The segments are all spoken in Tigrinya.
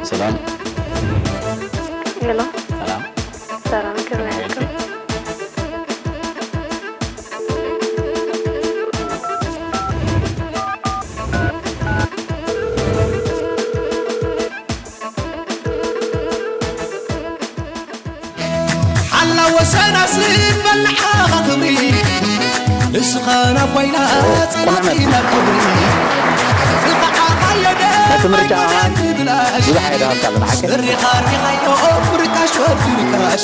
ሰላም። ሄሎ፣ ሰላም። ሰላም፣ ከመይ ኣለኩም? ሓላ ወሰን ኣስሊ በልሓ ክብሪ ንስኻ ናብ ባይና ጸናቲ ናብ ክብሪ ዝኸዓኻዮ ነቲ ምርጫ ብዙሕ ኣይደሃብካ ብሓቂ። ሪኻ ሪኻዮ ርካሽ ወዲ ርካሽ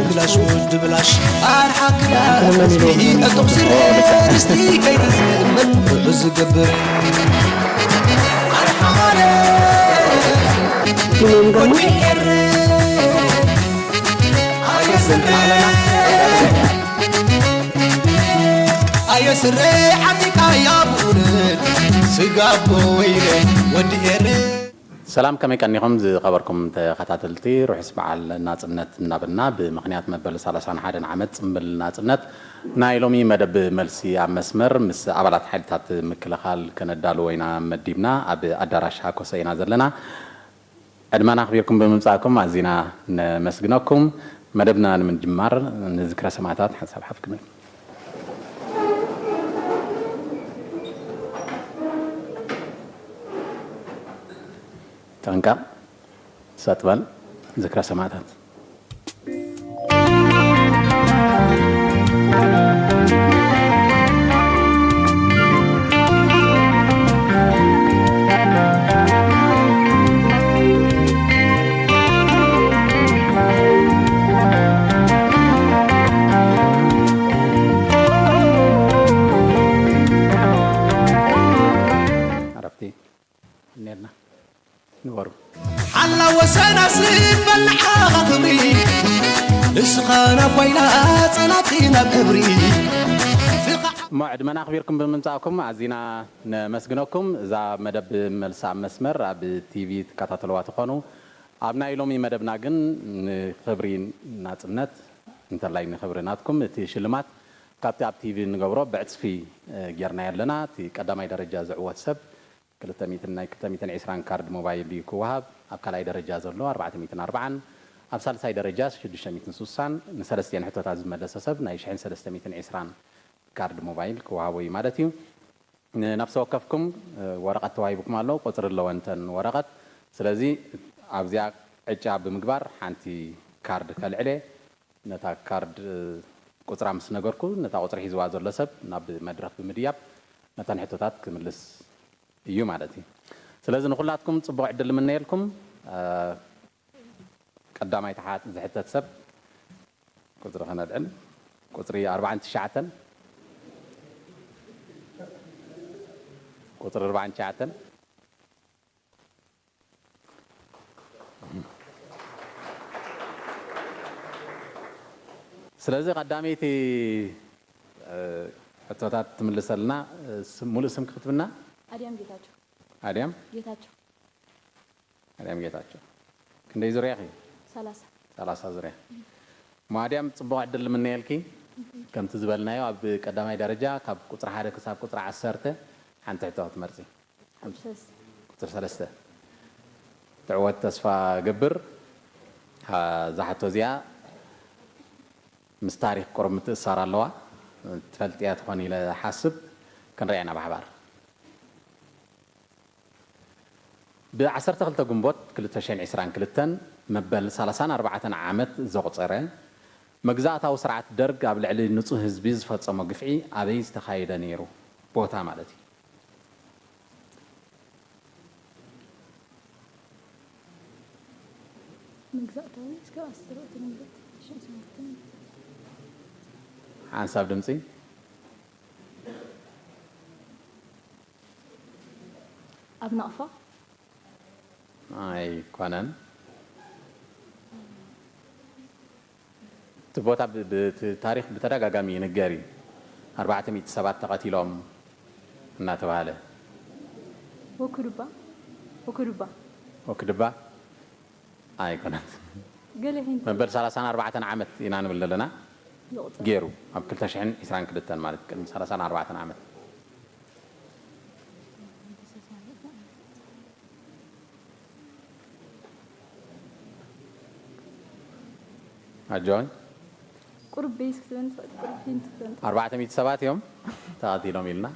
ብላሽ ወዲ ብላሽ ኣርሓክዳ ሕዝቢ ዕጡቕ ስረ ርስቲ ከይትዝምት ውዑ ዝገብር ኣርሓ ማለት ወዲ ኤረ ኣየስርሕ ኣየስርሕ ሓቲካ ያቡን ስጋቦ ወይረ ወዲ ኤረ ሰላም፣ ከመይ ቀኒኹም ዝኸበርኩም ተኸታተልቲ? ርሑስ በዓል ናጽነት እናበልና፣ ብምኽንያት መበል ሰላሳን ሓደን ዓመት ጽምብል ናጽነት ናይ ሎሚ መደብ መልሲ ኣብ መስመር ምስ ኣባላት ሓይልታት ምክልኻል ከነዳልዎ ኢና መዲብና። ኣብ ኣዳራሽ ሃኮሰ ኢና ዘለና። ዕድመና ኣኽቢርኩም ብምምጻእኩም ኣዚና ነመስግነኩም። መደብና ንምጅማር ንዝክረ ሰማእታት ሓንሳብ ሓፍ ክንብል። ጠንቀቕ፣ ሰጥ በል። ዝክረ ሰማእታት። ዕረፍቲ። እኔርና ንበሩ። ሓላ ወሰን ኣስሊ በልሓኻ ክብሪ ንስኻ ናብ ባይና ጸናቲ ናብ ክብሪ እሞ ዕድመና ኣኽቢርኩም ብምምጻእኩም ኣዚና ነመስግነኩም። እዛ መደብ መልሲ ኣብ መስመር ኣብ ቲቪ ትከታተልዋ ትኾኑ። ኣብ ናይ ሎሚ መደብና ግን ንኽብሪ ናጽነት፣ እንተላይ ንኽብሪ ናትኩም፣ እቲ ሽልማት ካብቲ ኣብ ቲቪ እንገብሮ ብዕጽፊ ጌርናዮ ኣለና። እቲ ቀዳማይ ደረጃ ዝዕወት ሰብ ክልተ ሚእትን ናይ ክልተ ሚእትን ዕስራን ካርድ ሞባይል እዩ ክወሃብ። ኣብ ካልኣይ ደረጃ ዘሎ ኣርባዕተ ሚእትን ኣርባዓን፣ ኣብ ሳልሳይ ደረጃ ሽዱሽተ ሚእትን ስሳን፣ ንሰለስቲኤን ሕቶታት ዝመለሰ ሰብ ናይ ሽሕን ሰለስተ ሚእትን ዕስራን ካርድ ሞባይል ክወሃቦ እዩ ማለት እዩ። ንነፍሲ ወከፍኩም ወረቐት ተዋሂቡኩም ኣሎ፣ ቁጽሪ ኣለወን እተን ወረቐት። ስለዚ ኣብዚኣ ዕጫ ብምግባር ሓንቲ ካርድ ከልዕል እየ። ነታ ካርድ ቁጽራ ምስ ነገርኩ፣ ነታ ቁጽሪ ሒዝዋ ዘሎ ሰብ ናብ መድረኽ ብምድያብ ነተን ሕቶታት ክምልስ እዩ ማለት እዩ። ስለዚ ንኹላትኩም ጽቡቕ ዕድል እምነየልኩም። እ፣ ቀዳማይ ተሓ-፣ ዝሕተት ሰብ ቁጽሪ ከነልዕል። ቁጽሪ ኣርባዓን ትሽዓተን። ቁጽሪ ኣርባዓን ትሽዓተን። ስለዚ ቀዳመይቲ፣ እ፣ ሕቶታት ትምልሰልና፣ እ፣ ስም-፣ ሙሉእ ስምኪ ክትብና? ኣድያም ጌታቸው። ኣድያም? ጌታቸው። ኣድያም ጌታቸው። ክንደይ ዙርያ ኢኺ? ሰላሳ። ሰላሳ ዙርያ። እሞ ኣድያም ጽቡቕ ዕድል ንምነየልኪ። ከምቲ ዝበልናዮ ኣብ ቀዳማይ ደረጃ ካብ ቁጽሪ ሓደ ክሳብ ቁጽሪ ዓሰርተ ሓንቲ ሕቶ ክትመርጺ። ቁጽሪ ሰለስተ። ቁጽሪ ሰለስተ። ትዕወት ተስፋ ገብር። እዛ ሕቶ እዚኣ ምስ ታሪኽ ቁሩብ ምትእስሳር ኣለዋ። ትፈልጥያ ትኾን ኢለ እሓስብ። ክንርእያ ኢና ብሓባር። ብ ዓሰርተ ክልተ ግንቦት ክልተ ሽሕን ዕስራን ክልተን መበል ሰላሳን ኣርባዕተን ዓመት ዘቑጸረ መግዛእታዊ ስርዓት ደርግ ኣብ ልዕሊ ንጹህ ህዝቢ ዝፈጸሞ ግፍዒ ኣበይ ዝተኻየደ ነይሩ? ቦታ ማለት እዩ። መግዛእታዊ እስከ ኣስተርእዮ ትንብት ሽዑ ስማርትን ሓንሳብ ድምጺ። ኣብ ናቕፋ። ኣይኮነን። እቲ ቦታ ብ-፣ ብ-፣ እቲ ታሪኽ ብተደጋጋሚ ይንገር እዩ። ኣርባዕተ ሚእቲ ሰባት ተቐቲሎም እናተባህለ። ወኩዱባ። ወኩዱባ። ወክድባ ኣይኮነን። ገለ ሂንት መበል ሰላሳን ኣርባዕተን ዓመት ኢና ንብል ዘለና። ይቑጸር። ገይሩ ኣብ ክልተ ሽሕን ዕስራን ክልተን ማለት ቅድሚ ሰላሳን ኣርባዕተን ዓመት። ኣጆይ ቁሩብ ቤዝ ክትበን ትኽእል፣ ቁሩብ ሂንት ክትበን ትኽእል። ኣርባዕተ ሚእቲ ሰባት እዮም ተቐቲሎም ኢልና።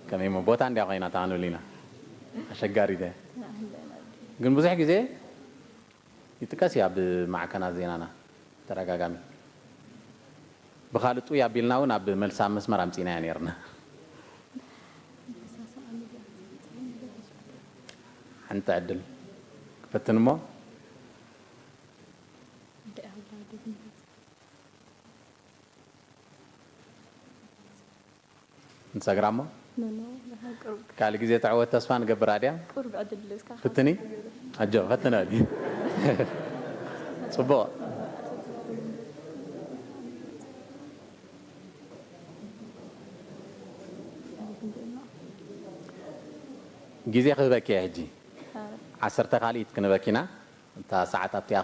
ከመይ እሞ ቦታ እንድያ ኮይና እታ ክንብል ኢና። ኣሸጋሪት እያ። ግን ብዙሕ ግዜ ይጥቀስ እዩ ኣብ ማዕከናት ዜናና ተደጋጋሚ። ብኻልእ ጥውይ ኣቢልና እውን ኣብ መልሲ ኣብ መስመር ኣምፂእናዮ ነይርና። ሓንቲ ዕድል ክፈትን እሞ ንሰግራ እሞ ካልእ ግዜ ትዕወት ተስፋ ንገብር ኣድያ። ፍትኒ ኣጆ ፈትነ። ጽቡቕ ግዜ ክህበኪ እየ ሕጂ። ዓሰርተ ካልኢት ክንበኪና እታ ሰዓት ኣብቲኣ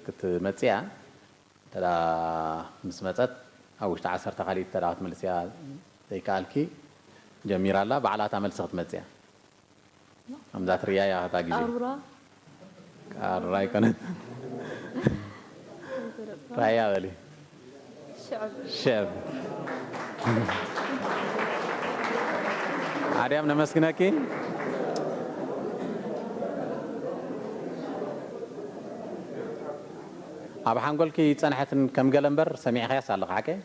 ክትመጽያ እንተ ምስ መጸት ኣብ ውሽጢ ዓሰርተ ካልኢት እንተ ክትምልስያ ዘይከኣልኪ ጀሚራ ኣላ። ባዕላ እታ መልሲ ክትመጽያ ከምዛ ትርእያ እያ። እታ ግዜ ቃሩራ ኣይኮነት። ራእያ በሊ ሽዕብ ኣድያም ነመስግነኪ። ኣብ ሓንጎልኪ ጸንሐትን ከም ገለ እምበር ሰሚዕኻያስ ኣለኻ ሓቀይ?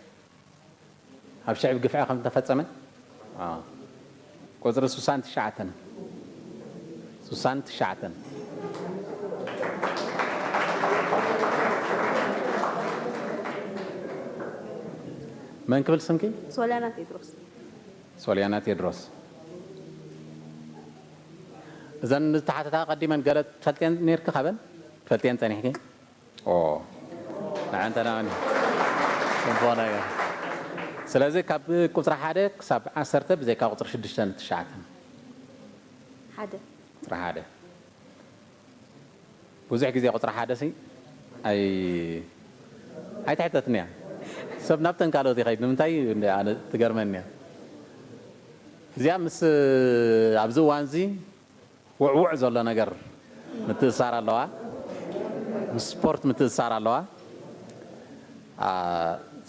ኣብ ሽዕብ ግፍዒ ከም ተፈጸመ ቁጽሪ ሱሳን ትሽዓተን ሱሳን ትሽዓተን መን ክብል ስምኪ? ሶልያና ቴድሮስ። ሶልያና ቴድሮስ። እዘን ዝተሓተታ ቀዲመን ገለ ትፈልጥየን ነርኪ? ካበን ትፈልጥየን ጸኒሕኪ? ኦ ንዓንተ ናኒ ጽቡቕ ነገር። ስለዚ ካብ ቁጽሪ ሓደ ክሳብ ዓሰርተ ብዘይካ ቁጽሪ ሽዱሽተን ትሽዓተን ሓደ ቁጽሪ ሓደ ብዙሕ ግዜ ቁጽሪ ሓደ ሲ ኣይ ኣይትሕተትንያ ሰብ ናብተን ካልኦት ይኸይድ ንምንታይ ኣነ ትገርመንያ እዚኣ ምስ ኣብዚ እዋን እዚ ውዕውዕ ዘሎ ነገር ምትእሳር ኣለዋ፣ ምስ ስፖርት ምትእሳር ኣለዋ።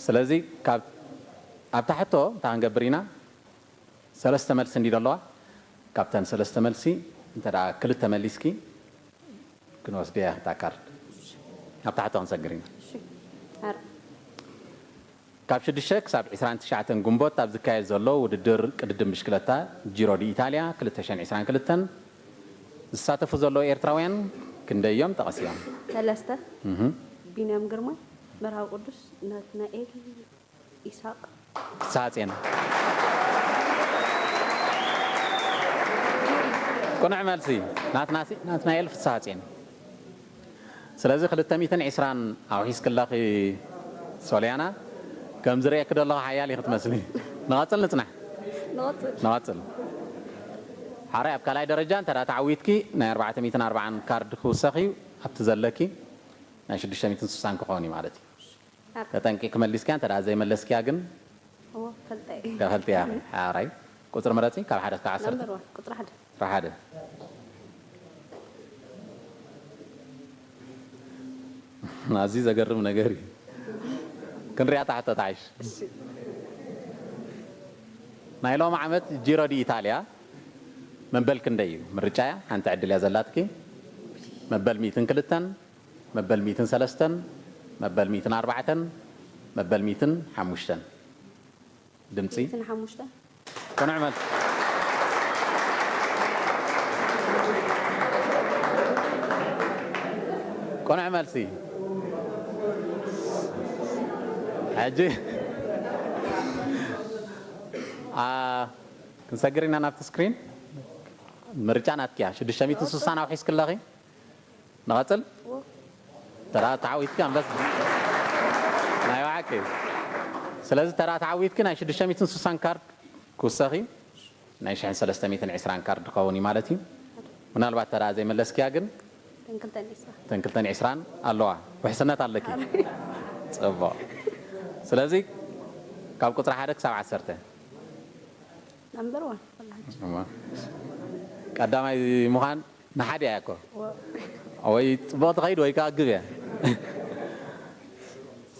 ስለዚ ካብ ኣብታ ሕቶ እንታይ ክንገብር ኢና? ሰለስተ መልሲ እንዲ ዘለዋ ካብተን ሰለስተ መልሲ እንተ ክልተ መሊስኪ ክንወስደያ እታ ካርድ። ኣብታ ሕቶ ክንሰግር ኢና። ካብ ሽዱሽተ ክሳብ ዕስራን ትሽዓተን ግንቦት ኣብ ዝካየድ ዘሎ ውድድር ቅድድም ብሽክለታ ጂሮ ዲ ኢታልያ ክልተ ሽሕን ዕስራን ክልተን ዝሳተፉ ዘለዉ ኤርትራውያን ክንደይ እዮም? ጠቐስዮም። ሰለስተ፣ ቢንያም ግርማይ፣ መርሃዊ ቅዱስ፣ ናትናኤል ኢሳቕ። ፍስሃጽዮን። ቅኑዕ መልሲ ናትናሲ ናትናኤል ፍስሃጽዮን። ስለዚ ክልተ ሚእትን ዕስራን ኣውሒስክለኺ ሶልያና፣ ከም ዝርእየኪ ዘለኹ ሓያል ኢኺ ትመስሊ። ንቐጽል ንጽናሕ። ንቐጽል። ንቐጽል። ሓራይ ኣብ ካልኣይ ደረጃ እንተ ተዓዊትኪ ናይ ኣርባዕተ ሚእትን ኣርባዓን ካርድ ክውሰኽ እዩ። ኣብቲ ዘለኪ ናይ ሽዱሽተ ሚእትን ስሳን ክኸውን እዩ ማለት እዩ። ተጠንቂቂ መሊስኪያ እንተ ዘይመለስኪያ ግን እዎ ፈልጠ ተፈልጥያ። ሓራይ ቁጽሪ ምረጺ ካብ ሓደ እስካብ ዓሰርተ። ነምበር ዋን ቁጽሪ ሓደ ቁጽሪ ሓደ ኣዝዩ ዘገርም ነገር እዩ። ክንሪኣ ታሕቶ ተዓይሽ ናይ ሎሚ ዓመት ጂሮ ዲ ኢታልያ መበል ክንደይ እዩ? ምርጫያ ሓንቲ ዕድል እያ ዘላትኪ። መበል ሚእትን ክልተን፣ መበል ሚእትን ሰለስተን፣ መበል ሚእትን ኣርባዕተን፣ መበል ሚእትን ሓሙሽተን። ድምፂ ሚእትን ሓሙሽተ ቅኑዕ መልሲ። ቅኑዕ መልሲ። ሕጂ ኣ፣ ክንሰግር ኢና ናብቲ ስክሪን። ምርጫ ናትኪያ ሽዱሽተ ሚእትን ስሳን ኣውሒስክለኺ። ንቐጽል። ተራ ተዓዊትኪ ኣንበስ ናይ ባዕኪ። ስለዚ ተራ ተዓዊትኪ ናይ ሽዱሽተ ሚእትን ስሳን ካርድ ክውሰኺ ናይ ሽሕን ሰለስተ ሚእትን ዕስራን ካርድ ክኸውን እዩ ማለት እዩ። ምናልባት ተራ ዘይመለስኪያ ግን ተንክልተን ዒስራ ተንክልተን ዕስራን ኣለዋ። ውሕስነት ኣለኪ። ጽቡቕ። ስለዚ ካብ ቁጽሪ ሓደ ክሳብ ዓሰርተ ናምበር ዋን እማ ቀዳማይ ምዃን ንሓደ እያ እኮ። ወይ ጽቡቕ ትኸይድ ወይ ከዓ ግብ እያ።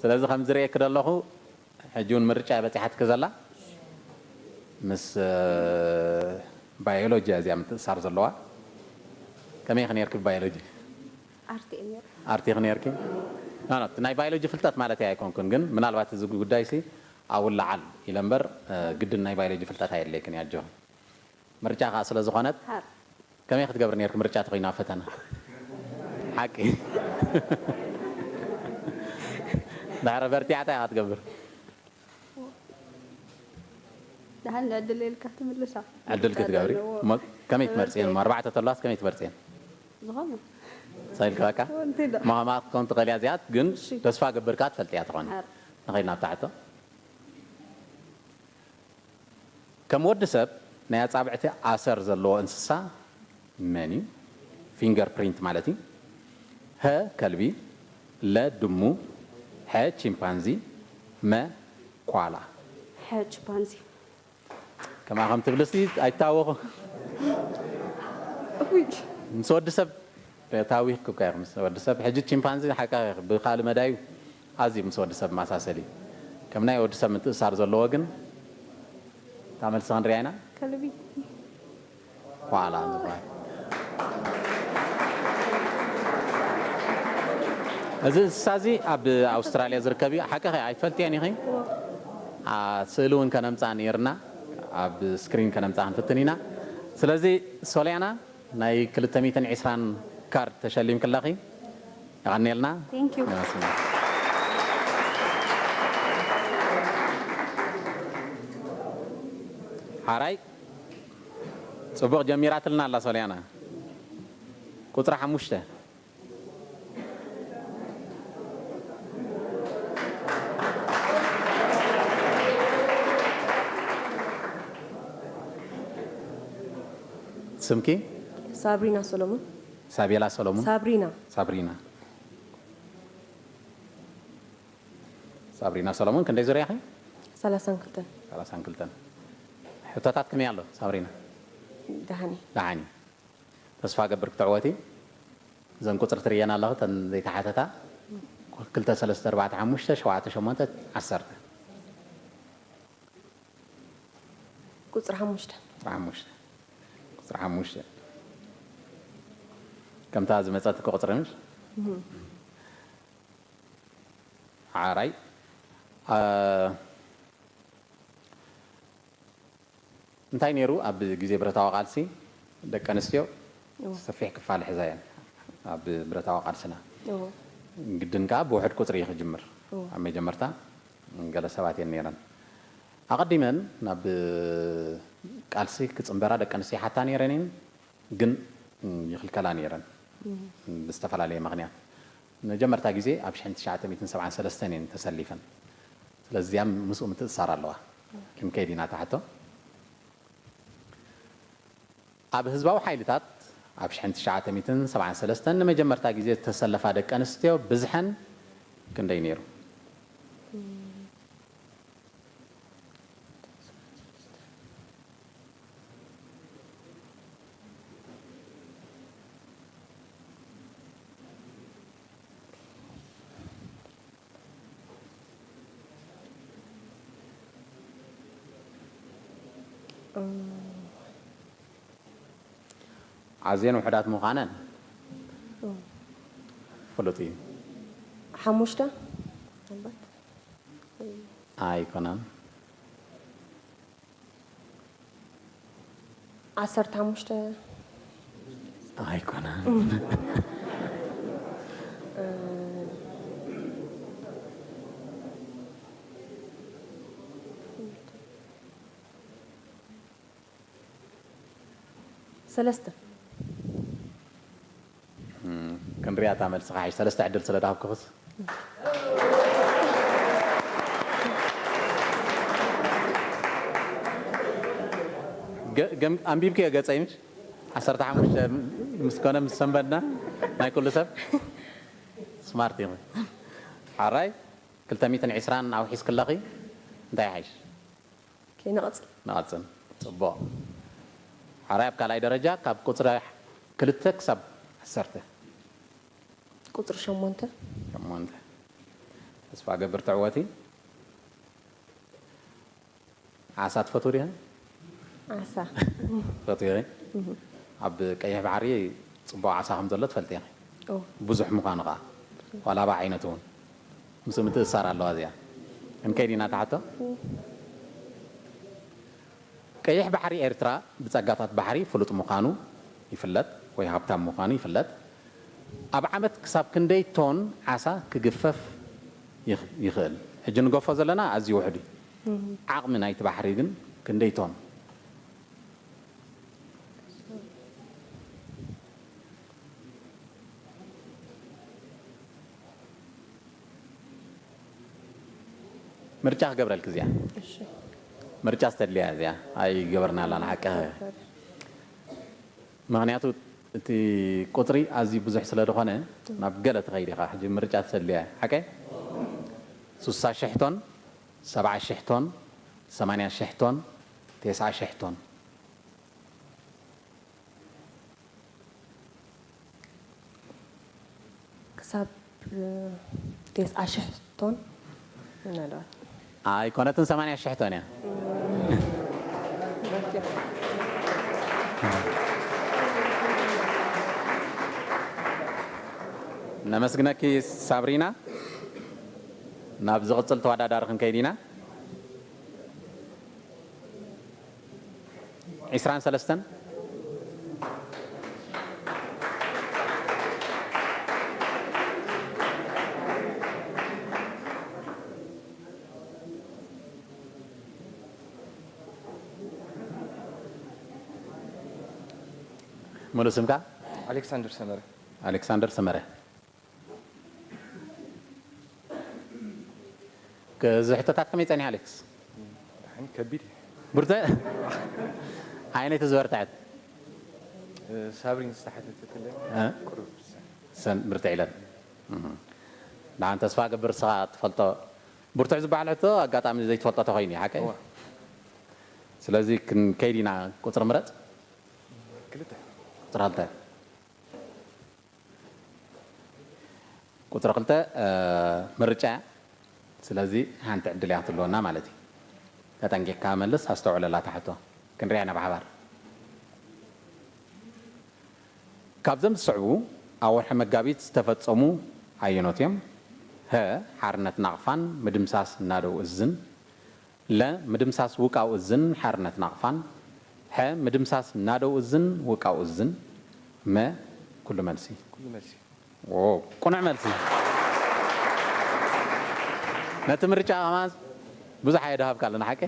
ስለዚ ከም ዝርእየኪ ዘለኹ ሕጂ እውን ምርጫ እያ በፂሓትኪ ዘላ። ምስ ባዮሎጂ እዚኣ ምትእሳር ዘለዋ። ከመይ ኢኺ ነርኪ ብባዮሎጂ? ኣርት እየ ነይሩ። ኣርት ኢኺ ነርኪ? ኖ፣ ኖ፣ ናይ ባዮሎጂ ፍልጠት ማለት ኣይኮንኩን፣ ግን ምናልባት እዚ ጉዳይ ሲ ኣብኡ ለዓል ኢለ እምበር ግድን ናይ ባዮሎጂ ፍልጠት ኣየድልየክን እያ ኣጆኺ። ምርጫ ከዓ ስለ ዝኾነት ሓር ከመይ ክትገብር ነርኪ ምርጫ ተኾይና ፈተና? ሓቂ። ድሕሪ በርቲዓ እንታይ ኢኻ ትገብር? ደሓን ዕድል ኢልካ ትምልሳ። ዕድል ክትገብሪ እሞ ከመይ ትመርፅየን? እሞ ኣርባዕተ ተለዋስ ከመይ ትመርፅየን? ዝኾነ ሰይልካ በቃ እንታይ ዶ? ማማ ክትከውን ትኽእል እያ እዚኣት፣ ግን እሺ። ተስፋ ገብርካ ትፈልጥያ ትኾኒ። ሓር ንኸይድ ናብታ ሕቶ። ከም ወዲ ሰብ ናይ ኣጻብዕቲ ኣሰር ዘለዎ እንስሳ መን እዩ? ፊንገር ፕሪንት ማለት እዩ። ሀ ከልቢ፣ ለ ድሙ፣ ሐ ቺምፓንዚ፣ መ ኳላ። ሐ ቺምፓንዚ። ከማኹም ትብልሲ ኣይታወኹ። እውይ ምስ ወዲ ሰብ ታዊኽኩም እኮ ኢኹም። ምስ ወዲ ሰብ ሕጂ ቺምፓንዚ ሓቃ ብካልእ መዳዩ ኣዝዩ ምስ ወዲ ሰብ መሳሰሊ ከም ናይ ወዲ ሰብ ምትእሳር ዘለዎ ግን እታ መልሲ ክንሪኣ ኢና። ከልቢ። ኳላ ዝበሃል እዚ እንስሳ እዚ ኣብ ኣውስትራልያ ዝርከብ እዩ። ሓቂ ኸ ኣይትፈልጥየን ኢኺ? ኣ፣ ስእሊ እውን ከነምፃ ነይርና ኣብ ስክሪን ከነምፃ ክንፍትን ኢና። ስለዚ ሶልያና ናይ ክልተ ሚእትን ዕስራን ካርድ ተሸሊምኪ ኣለኺ። የቐንየልና። Thank you። ነመስግን። ሓራይ ፅቡቕ ጀሚራትልና ኣላ ሶልያና። ቁፅሪ ሓሙሽተ። ስምኪ? ሳብሪና ሰሎሞን። ሳቤላ ሰሎሞን። ሳብሪና። ሳብሪና። ሳብሪና ሰሎሞን ክንደይ ዙርያ ኢኺ? ሰላሳን ክልተን። ሰላሳን ክልተን። ሕቶታት ከመይ ኣሎ ሳብሪና? ደሓኒ። ደሓኒ። ተስፋ ገብር ክትዕወቲ። እዘን ቁፅሪ ትርእየን ኣለኹ፣ እተን ዘይተሓተታ። ክልተ፣ ሰለስተ፣ ኣርባዕተ፣ ሓሙሽተ፣ ሸውዓተ፣ ሸሞንተ፣ ዓሰርተ። ቁፅሪ ሓሙሽተ። ቁፅሪ ሓሙሽተ። ቁፅሪ ሓሙሽተ። ከምታ ዝመፀት እኮ ቁፅሪ ምሽ? ሓራይ። አ፣ እንታይ ነይሩ ኣብ ግዜ ብረታዊ ቃልሲ ደቂ ኣንስትዮ እዎ። ሰፊሕ ክፋል ሒዛ እየን ኣብ ብረታዊ ቃልስና። እዎ። ግድን ከዓ ብውሕድ ቁፅሪ እዩ ክጅምር። እዎ። ኣብ መጀመርታ ገለ ሰባት እየን ነይረን። ኣቐዲመን ናብ ቃልሲ ክፅንበራ ደቂ ኣንስትዮ ሓታ ነይረን እየን፣ ግን ይኽልከላ ነይረን ብዝተፈላለየ ምኽንያት። መጀመርታ ግዜ ኣብ ሽሕን ትሽዓተ ሚእትን ሰብዓን ሰለስተን እየን ተሰሊፈን። ስለዚ እዚኣ ምስኡ ምትእስሳር ኣለዋ። ክንከይድ ኢና እታ ሕቶ። ኣብ ህዝባዊ ሓይልታት ኣብ ሽሕን ትሽዓተ ሚእትን ሰብዓን ሰለስተን ንመጀመርታ ግዜ ዝተሰለፋ ደቂ ኣንስትዮ ብዝሐን ክንደይ ነይሩ? ኣዝየን ውሑዳት ምዃነን ፍሉጥ እዩ። ሓሙሽተ ምናልባት። ኣይኮነን። ዓሰርተ ሓሙሽተ። ኣይኮነን። ሰለስተ። እም፣ ክንሪኣ እታ መልሲ ክሓይሽ። ሰለስተ ዕድል ስለ ዝሃብኩኽስ። ገ-፣ ገም-፣ ኣንቢብክዮ ገፀይ ምሽ? ዓሰርተ ሓሙሽተ ምስ ኮነ ምስ ሰንበድና ናይ ኩሉ ሰብ ስማርት እዩ። ሓራይ ክልተ ሚእትን ዕስራን ኣውሒስክለኺ እንታይ ይሓይሽ? ኦኬ፣ ንቐጽል። ንቐጽል። ጽቡቕ። ሓራይ ኣብ ካልኣይ ደረጃ ካብ ቁጽሪ ክልተ ክሳብ ዓሰርተ። ቁጽሪ ሸሞንተ። ሸሞንተ። ተስፋ ገብር ትዕወቲ። ዓሳ ትፈትው ዲኻ? ዓሳ ትፈትው ኢኺ? ኣብ ቀይሕ ባሕሪ ጽቡቕ ዓሳ ከም ዘሎ ትፈልጢ ኢኺ። ኦ ብዙሕ ምዃኑ ኸዓ ዋላ ብዓይነቱ እውን ምስ ምትእሳር ኣለዋ እዚኣ። ክንከይድ ኢና ትሓቶ። ቀይሕ ባሕሪ ኤርትራ ብጸጋታት ባሕሪ ፍሉጥ ምዃኑ ይፍለጥ ወይ ሃብታም ምዃኑ ይፍለጥ። ኣብ ዓመት ክሳብ ክንደይ ቶን ዓሳ ክግፈፍ ይኽ- ይኽእል? ሕጂ ንገፎ ዘለና ኣዝዩ ውሕድ እዩ። ዓቕሚ ናይቲ ባሕሪ ግን ክንደይ ቶን? ምርጫ ክገብረልክ እዚኣ እሺ ምርጫ ዝተድልያ እዚኣ ኣይገበርናላን ሓቂ። ምክንያቱ እቲ ቁፅሪ ኣዝዩ ብዙሕ ስለ ዝኾነ ናብ ገለ ትኸይድ ኢኻ። ሕጂ ምርጫ ትሰድልያ ሓቀ ሱሳ ሽሕ ቶን፣ ሰብዓ ሽሕ ቶን፣ ሰማንያ ሽሕ ቶን፣ ቴስዓ ሽሕ ቶን። ክሳብ ቴስዓ ሽሕ ቶን ምናልባት ኣይኮነትን ሰማንያ ሽሕ ቶን እያ። ነመስግነኪ ሳብሪና። ናብ ዝቕፅል ተወዳዳሪ ክንከይድ ኢና። ዒስራን ሰለስተን። ሙሉእ ስምካ? ኣሌክሳንደር ሰመረ። ኣሌክሳንደር ሰመረ። እዚ ሕቶታት ከመይ ጸኒሑ ኣሌክስ? ደሓን ከቢድ እዩ። ብርተ ኣይነይቲ ዝበርትዐት ሳብሪን ዝተሓተተትለይ እ? ቁሩብ ሰን ብርትዕ ኢለን። እህ። ንዓን ተስፋ ገብር ንስኻ ትፈልጦ ብርቱዕ ዝበሃል ሕቶ ኣጋጣሚ ዘይትፈልጦ ተኾይኑ እዩ ሓቀይ። እዋ። ስለዚ ክንከይድ ኢና። ቁፅሪ ምረፅ። ክልተ ቁፅሪ ክልተ። ቁፅሪ ክልተ እ፣ ምርጫ እያ። ስለዚ ሓንቲ ዕድል እያ ክትህልወና ማለት እዩ። ተጠንቂቕካ መልስ፣ ኣስተውዕለላ እታ ሕቶ። ክንሪኣ ኢና ብሓባር። ካብዞም ዝስዕቡ ኣብ ወርሒ መጋቢት ዝተፈጸሙ ኣየኖት እዮም? ሀ፣ ሓርነት ናቕፋን ምድምሳስ ናደው እዝን። ለ፣ ምድምሳስ ውቃው እዝን ሓርነት ናቕፋን። ሐ፣ ምድምሳስ ናደው እዝን ውቃው እዝን። መ፣ ኩሉ መልሲ። ኩሉ መልሲ። ዎ፣ ቅኑዕ መልሲ። ነቲ ምርጫ ከማን ብዙሕ ኣየድሃብካ ኣለና ሓቂ?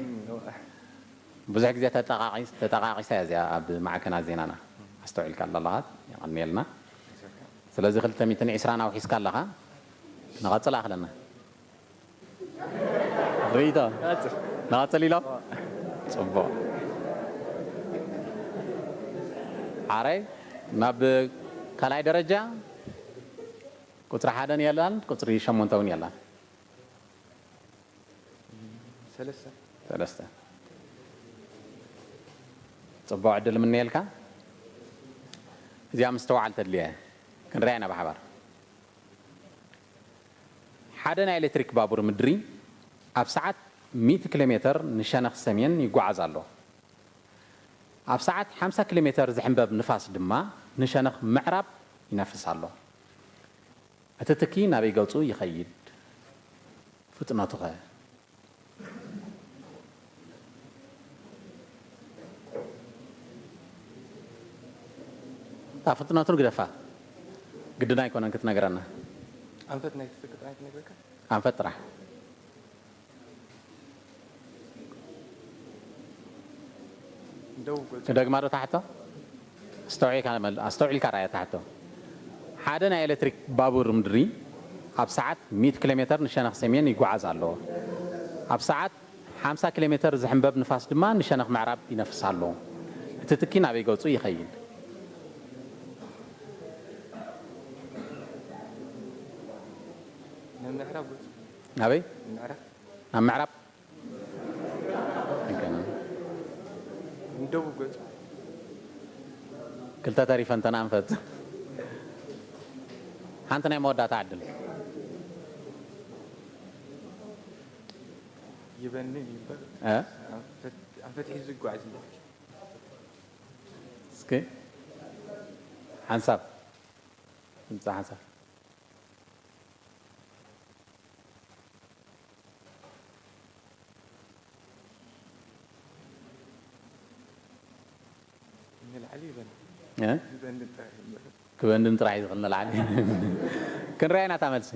ብዙሕ ግዜ ተጠቓቒስ- ተጠቓቒሳ እያ እዚኣ ኣብ ማዕከናት ዜናና። ኣስተውዒልካ ኣለኻ። የቐንየልና። ስለዚ ክልተ ሚእትን ዕስራን ኣውሒስካ ኣለኻ። ንቐጽል ኣኽለና። ርእይቶ? ንቐጽል ኢሎም? ጽቡቕ። ሓራይ ናብ ካልኣይ ደረጃ ቁጽሪ ሓደን የላን፣ ቁጽሪ ሸሞንተ እውን የላን። ሰለስተ ሰለስተ። ጽቡቕ ዕድል ምነየልካ። እዚኣ ምስትውዓል ተድልየ። ክንሪኣ ኢና ብሓባር። ሓደ ናይ ኤሌክትሪክ ባቡር ምድሪ ኣብ ሰዓት ሚእቲ ኪሎ ሜተር ንሸነኽ ሰሜን ይጓዓዝ ኣሎ። ኣብ ሰዓት ሓምሳ ኪሎ ሜተር ዝሕንበብ ንፋስ ድማ ንሸነኽ ምዕራብ ይነፍስ ኣሎ። እቲ ትኪ ናበይ ገጹ ይኸይድ? ፍጥነቱ ኸ? እታ ፍጥነቱ ንግደፋ። ግድን ኣይኮነን ክትነግረና። ኣንፈት ናይ ትፍቅጥ ናይ ትነግረካ ኣንፈት ጥራሕ። ደቡብ ገጹ ክደግማ ዶ ታሕቶ? ኣስተውዒልካ መል- ኣስተውዒልካ ርኣያ ታሕቶ። ሓደ ናይ ኤሌክትሪክ ባቡር ምድሪ ኣብ ሰዓት ሚእቲ ኪሎ ሜተር ንሸነኽ ሰሜን ይጓዓዝ ኣሎ። ኣብ ሰዓት ሓምሳ ኪሎ ሜተር ዝሕንበብ ንፋስ ድማ ንሸነኽ ምዕራብ ይነፍስ ኣሎ። እቲ ትኪ ናበይ ገጹ ይኸይድ? ንምዕራብ ገጹ ናበይ? ምዕራብ ናብ ምዕራብ። ኣይኮነን። ንደቡብ ገጹ ክልተ ተሪፈን ተን ኣንፈት። ሓንቲ ናይ መወዳእታ ዕድል። ይበኒ ይበል። እ? ኣንፈት-፣ ኣንፈት ሒዙ ይጓዓዝ ይበል። እስኪ ሓንሳብ፣ ድምፂ ሓንሳብ። ንላዕሊ ይበል። እ? ይበል ጥራሕ ይበል። ክበንድን ጥራሕ እዩ ዝኽእል ንላዕሊ። ክንሪኣ ኢና እታ መልሲ።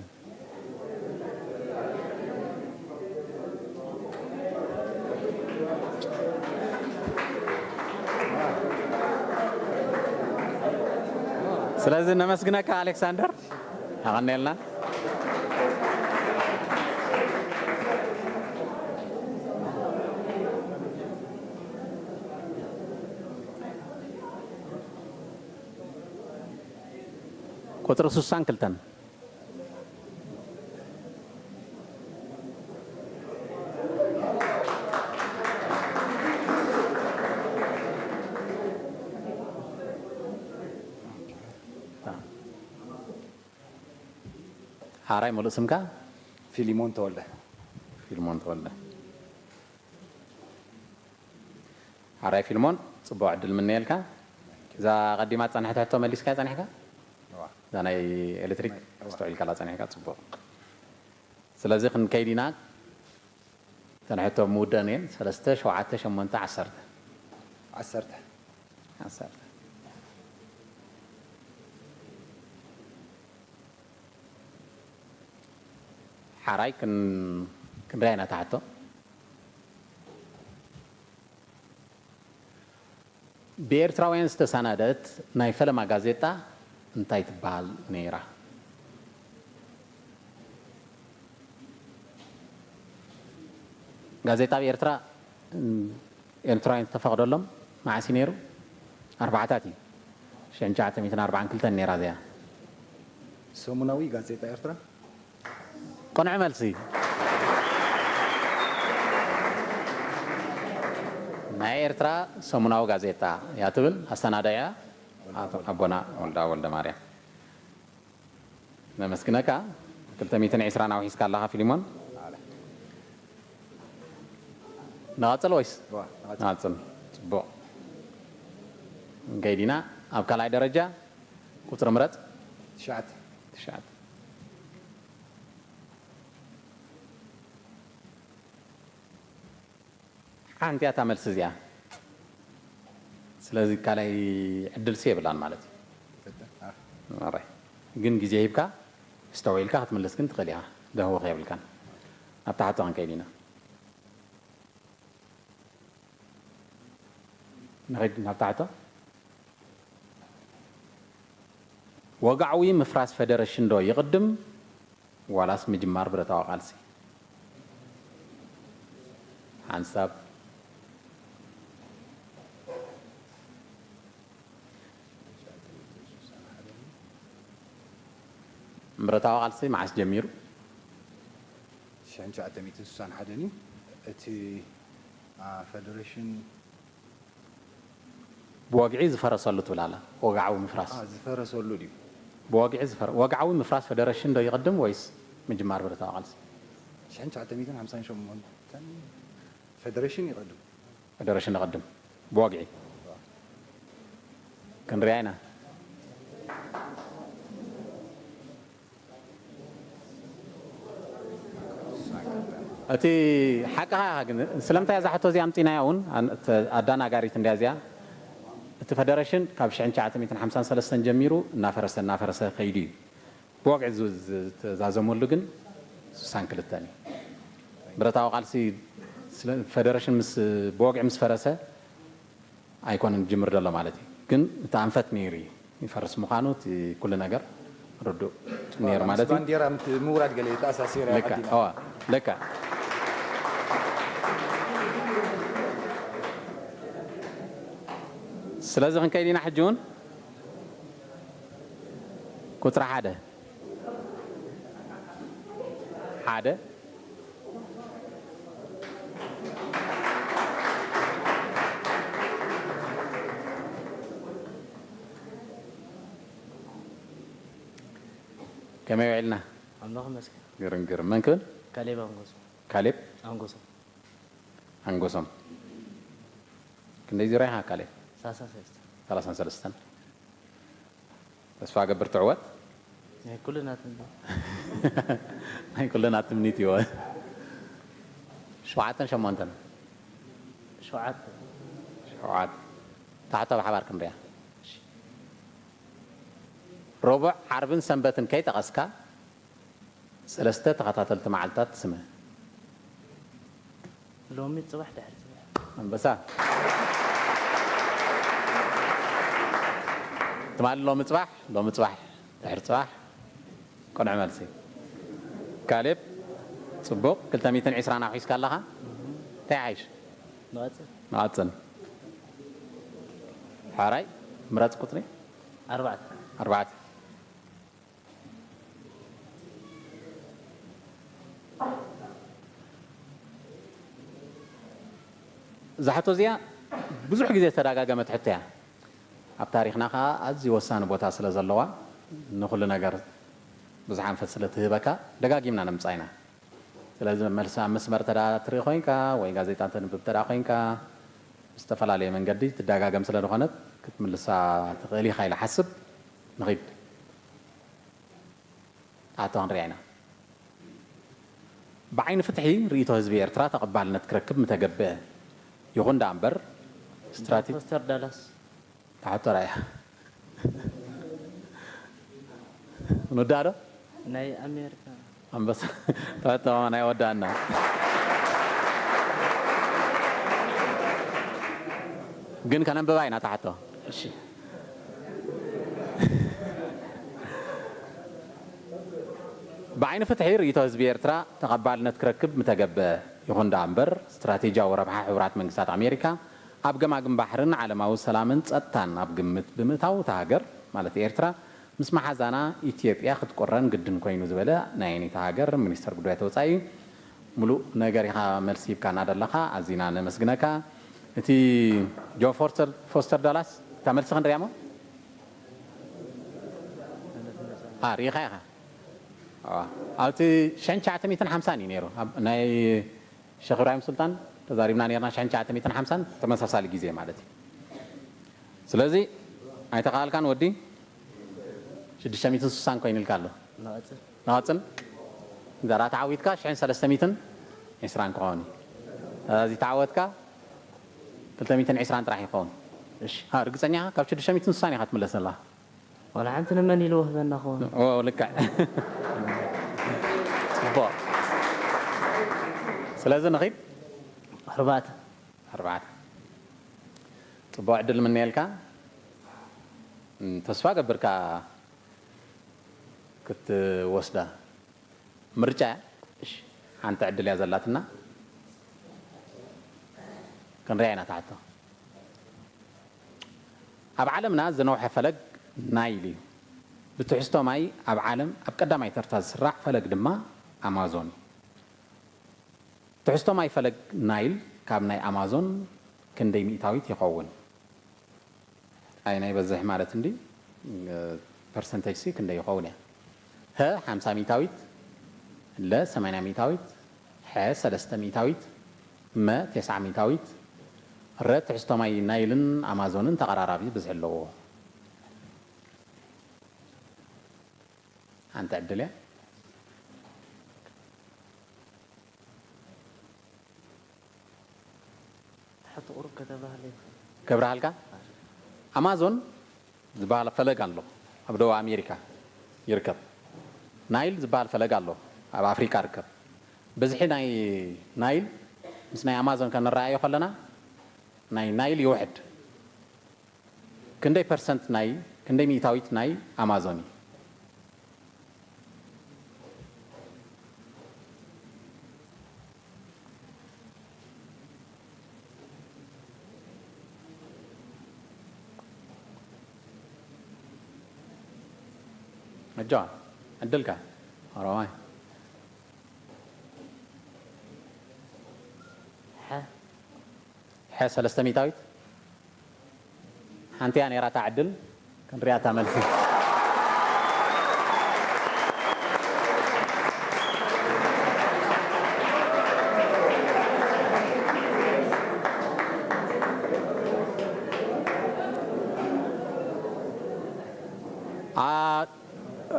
ስለዚ ነመስግነካ ኣሌክሳንደር፣ ኣቐኔልና። ቁፅሪ ስሳን ክልተን። ሓራይ ሙሉእ ስምካ? ፊሊሞን ተወልደ። ፊልሞን ተወልደ። ሓራይ ፊልሞን፣ ጽቡቕ ዕድል ምነየልካ። እዛ ቀዲማ ጸንሐት ሕቶ መሊስካያ ጸኒሕካ? እዋ። እዛ ናይ ኤሌክትሪክ እዋ። ኣስተውዒልካላ ጸኒሕካ፣ ጽቡቕ። ስለዚ ክንከይድ ኢና። እተን ሕቶ ምውደን እየን። ሰለስተ፣ ሸውዓተ፣ ሸሞንተ፣ ዓሰርተ። ዓሰርተ። ዓሰርተ። ሓራይ ክን-፣ ክንሪኣ ኢና እታ ሕቶ። ብኤርትራውያን ዝተሰናደት ናይ ፈለማ ጋዜጣ እንታይ ትበሃል ነይራ? ጋዜጣ ኣብ ኤርትራ፣ ም፣ ኤርትራውያን ዝተፈቕደሎም መዓስ እዩ ነይሩ? ኣርባዓታት እዩ። ሽሕን ትሽዓተ ሚእትን ኣርባዓን ክልተን ነይራ እዚኣ። ሰሙናዊ ጋዜጣ ኤርትራ? ቅኑዕ መልሲ። ናይ ኤርትራ ሰሙናዊ ጋዜጣ እያ ትብል፣ ኣሰናዳኢኣ ኣቦና ወልዳ ወልደ ማርያም። ነመስግነካ። ክልተ ሚእትን ዕስራን ኣውሒስካ ኣለኻ ፊሊሞን። ንቐጽል ወይስ? እዋ፣ ንቐጽል። ንቐጽል። ጽቡቕ። ክንከይድ ኢና። ኣብ ካልኣይ ደረጃ ቁጽሪ ምረጽ። ትሽዓተ። ትሽዓተ። ሓንቲ እያ እታ መልሲ እዚኣ። ስለዚ ካልኣይ ዕድልሲ የብላን ማለት እዩ። ትክክል። ኣዎ። ኣራይ። ግን ግዜ ሂብካ፣ ኣስተውዒልካ ክትምልስ ግን ትኽእል ኢኻ። ደህወ ከየብልካን። ናብታ ሕቶ ክንከይድ ኢና። ንኸይድ ናብታ ሕቶ። ወግዓዊ ምፍራስ ፈደረሽን ዶ ይቕድም ዋላስ ምጅማር ብረታዊ ቃልሲ? ሓንሳብ። ብረታዊ ቃልሲ መዓስ ጀሚሩ? ሽሕን ትሽዓተ ሚእትን ስሳን ሓደን እዩ። እቲ፣ አ፣ ፈደረሽን ብወግዒ ዝፈረሰሉ ትብል ኣላ። ወግዓዊ ምፍራስ። አ፣ ዝፈረሰሉ ድዩ? ብወግዒ ዝፈረ-፣ ወግዓዊ ምፍራስ ፈደረሽን ዶ ይቕድም ወይስ ምጅማር ብረታዊ ቃልሲ? ሽሕን ትሽዓተ ሚእትን ሓምሳን ሸሞንተን ፈደረሽን ይቐድም። ፈደረሽን ይቐድም። ብወግዒ። ክንሪኣ ኢና። እቲ ሓቅኻ ኢኻ፣ ግን ስለምንታይ እዛ ሕቶ እዚኣ ኣምጺናያ እውን ኣን-፣ እተ-፣ ኣዳናጋሪት እንድያ እዚኣ። እቲ ፈደረሽን ካብ ሽሕን ትሽዓተ ሚእትን ሓምሳን ሰለስተን ጀሚሩ እናፈረሰ፣ እናፈረሰ ከይዱ እዩ። ብወግዒ ዝ-፣ ዝተዛዘመሉ ግን ስሳን ክልተን እዩ። ብረታዊ ቃልሲ ስለ-፣ ፈደረሽን ምስ፣ ብወግዒ ምስ ፈረሰ ኣይኮነን ዝጅምር ዘሎ ማለት እዩ። ግን እቲ ኣንፈት ነይሩ እዩ። ይፈርስ ምዃኑ እቲ ኩሉ ነገር ርዱእ ነይሩ ማለት እዩ። ባንዴራ ምት-፣ ምውራድ ገለ ተኣሳሲራ እያ ልክዕ፣ ዓዲና። እዋ፣ ልክዕ። ስለዚ ክንከይድ ኢና ሕጂ እውን። ቁጽሪ ሓደ። ሓደ። ከመይ ውዒልና? ኣምላኽ ይመስገን። ግርም፣ ግርም። መን ክብል? ካሌብ ኣንጎሶ። ካሌብ? ኣንጎሶ። ኣንጎሶም። ክንደይ ዜሮ ኢኻ ካሌብ? ሰላሳን ሰለስተን። ተስፋ ገብር ትዕወት። ናይ ኩልና ትምኒት። ናይ ኩልና ትምኒት እዩ። ሸውዓተን ሸሞንተን። ሸውዓተ። ሸውዓተ። ታሕቶ ብሓባር ክንሪኣ። ረቡዕ፣ ዓርብን ሰንበትን ከይጠቐስካ ሰለስተ ተኸታተልቲ መዓልታት ስመ። ሎሚ፣ ጽባሕ፣ ድሕሪ ጽባሕ። ኣንበሳ። ትማሊ፣ ሎሚ፣ ጽባሕ፣ ሎሚ፣ ጽባሕ፣ ድሕሪ ጽባሕ። ቅኑዕ መልሲ። ካሌብ፣ ጽቡቕ። ክልተ ሚእትን ዕስራን ኣውሒስካ ኣለኻ። እንታይ ይሓይሽ? ንቐጽል። ንቐጽል። ሓራይ፣ ምረጽ ቁጽሪ። ኣርባዕተ። ኣርባዕተ። እዛ ሕቶ እዚኣ ብዙሕ ግዜ ዝተደጋገመት ሕቶ እያ። ኣብ ታሪኽና ኸዓ ኣዝዩ ወሳኒ ቦታ ስለ ዘለዋ፣ ንኹሉ ነገር ብዙሕ ኣንፈት ስለ ትህበካ፣ ደጋጊምና ነምጽኣ ኢና። ስለዚ፣ መልሲ ኣብ መስመር ተዳ ትርኢ ኮይንካ፣ ወይ ጋዜጣ ተንብብ ተዳ ኮይንካ፣ ብዝተፈላለየ መንገዲ ትደጋገም ስለ ዝኾነት፣ ክትምልሳ ትኽእል ኢኻ ኢለ ሓስብ። ንኺድ። ሕቶ ክንሪኣ ኢና። ብዓይኒ ፍትሒ ርእይቶ ህዝቢ ኤርትራ ተቐባልነት ክረክብ ምተገብአ። ይኹን ደኣ እምበር፣ ስትራቴ-፣ ፖስተር ዳላስ። ሕቶ ራእያ። ንወዳእ ዶ? ናይ ኣሜሪካ። ኣንበሳ። ሕቶ ናይ ወዳእና። ግን ከነንብባ ኢና እታ ሕቶ። እሺ። ብዓይኒ ፍትሒ ርእይቶ ህዝቢ ኤርትራ ተቐባልነት ክረክብ ምተገብአ። ይኹን ደኣ እምበር፣ ስትራቴጂያዊ ረብሓ ሕቡራት መንግስታት ኣሜሪካ ኣብ ገማግም ባሕርን ዓለማዊ ሰላምን ጸጥታን ኣብ ግምት ብምእታው፣ እታ ሃገር፣ ማለት ኤርትራ፣ ምስ መሓዛና ኢትዮጵያ ክትቁረን ግድን ኮይኑ ዝበለ ናይ ኣየነይቲ ሃገር ሚኒስተር ጉዳያት ወጻኢ እዩ? ምሉእ ነገር ኢኻ መልሲ ሂብካና ዘለኻ፣ ኣዚና ነመስግነካ። እቲ ጆን ፎስተር፣ ፎስተር ዳላስ፣ እታ መልሲ ክንሪኣ እሞ? አ፣ ርኢኻ ኢኻ። አ፣ ኣብቲ ሽሕን ትሽዓተ ሚእትን ሓምሳን እዩ ነይሩ። ኣብ ናይ ሸኽ ኢብራሂም ሱልጣን ተዛሪብና ነርና፣ ሽሕን ትሽዓተ ሚእትን ሓምሳን ተመሳሳሊ ግዜ ማለት እዩ። ስለዚ ኣይተኻኣልካን ወዲ፣ ሽዱሽተ ሚእትን ስሳን ኮይኑልካ ኣሎ። ንቐጽል። ንቐጽል። እንተ ተዓዊትካ ሽሕን ሰለስተ ሚእትን ዕስራን ክኸውን እዩ። እዚ ተዓወትካ ክልተ ሚእትን ዕስራን ጥራሕ ይኸውን። እሺ። አ፣ ርግጸኛ ኢኻ? ካብ ሽዱሽተ ሚእትን ስሳን ኢኻ ትምለስ ዘላ። ዋላ ሓንቲ ንመን ኢሉ ወህበና ኸውን? ኦ፣ ልክዕ። ጽቡቕ። ስለዚ ንኺድ። ኣርባዕተ። ኣርባዕተ። ጽቡቕ ዕድል ምነየልካ። እም፣ ተስፋ ገብርካ ክትወስዳ። ምርጫ እያ። እሺ። ሓንቲ ዕድል እያ ዘላትና። ክንሪኣ ኢና እታ ሕቶ። ኣብ ዓለምና ዝነውሐ ፈለግ ናይል እዩ። ብትሕዝቶ ማይ ኣብ ዓለም ኣብ ቀዳማይ ተርታ ዝስራዕ ፈለግ ድማ ኣማዞን እዩ። ትሕዝቶ ማይ ፈለግ ናይል ካብ ናይ ኣማዞን ክንደይ ሚእታዊት ይኸውን? ኣየናይ ይበዝሕ ማለት እንዲ፣ እ፣ ፐርሰንቴጅ ሲ ክንደይ ይኸውን እያ? ሀ ሓምሳ ሚእታዊት፣ ለ ሰማንያ ሚእታዊት፣ ሐ ሰለስተ ሚእታዊት፣ መ ተስዓ ሚእታዊት፣ ረ ትሕዝቶ ማይ ናይልን ኣማዞንን ተቐራራቢ ብዝሒ ኣለዎ። ሓንቲ ዕድል እያ። ትሕቲ ቁሩብ ከተባህለ ይኽእል። ከብርሃልካ? ኣማዞን ዝበሃል ፈለግ ኣሎ፣ ኣብ ደቡብ ኣሜሪካ ይርከብ። ናይል ዝበሃል ፈለግ ኣሎ፣ ኣብ ኣፍሪካ ይርከብ። ብዝሒ ናይ ናይል ምስ ናይ ኣማዞን ከነረኣዮ ከለና፣ ናይ ናይል ይውሕድ። ክንደይ ፐርሰንት ናይ፣ ክንደይ ሚእታዊት ናይ ኣማዞን እዩ? ኣጆኻ፣ ዕድልካ። ኦሮማይ። ሐ። ሐ ሰለስተ ሚእታዊት። ሓንቲ እያ ነይራ እታ ዕድል። ክንሪኣ እታ መልሲ።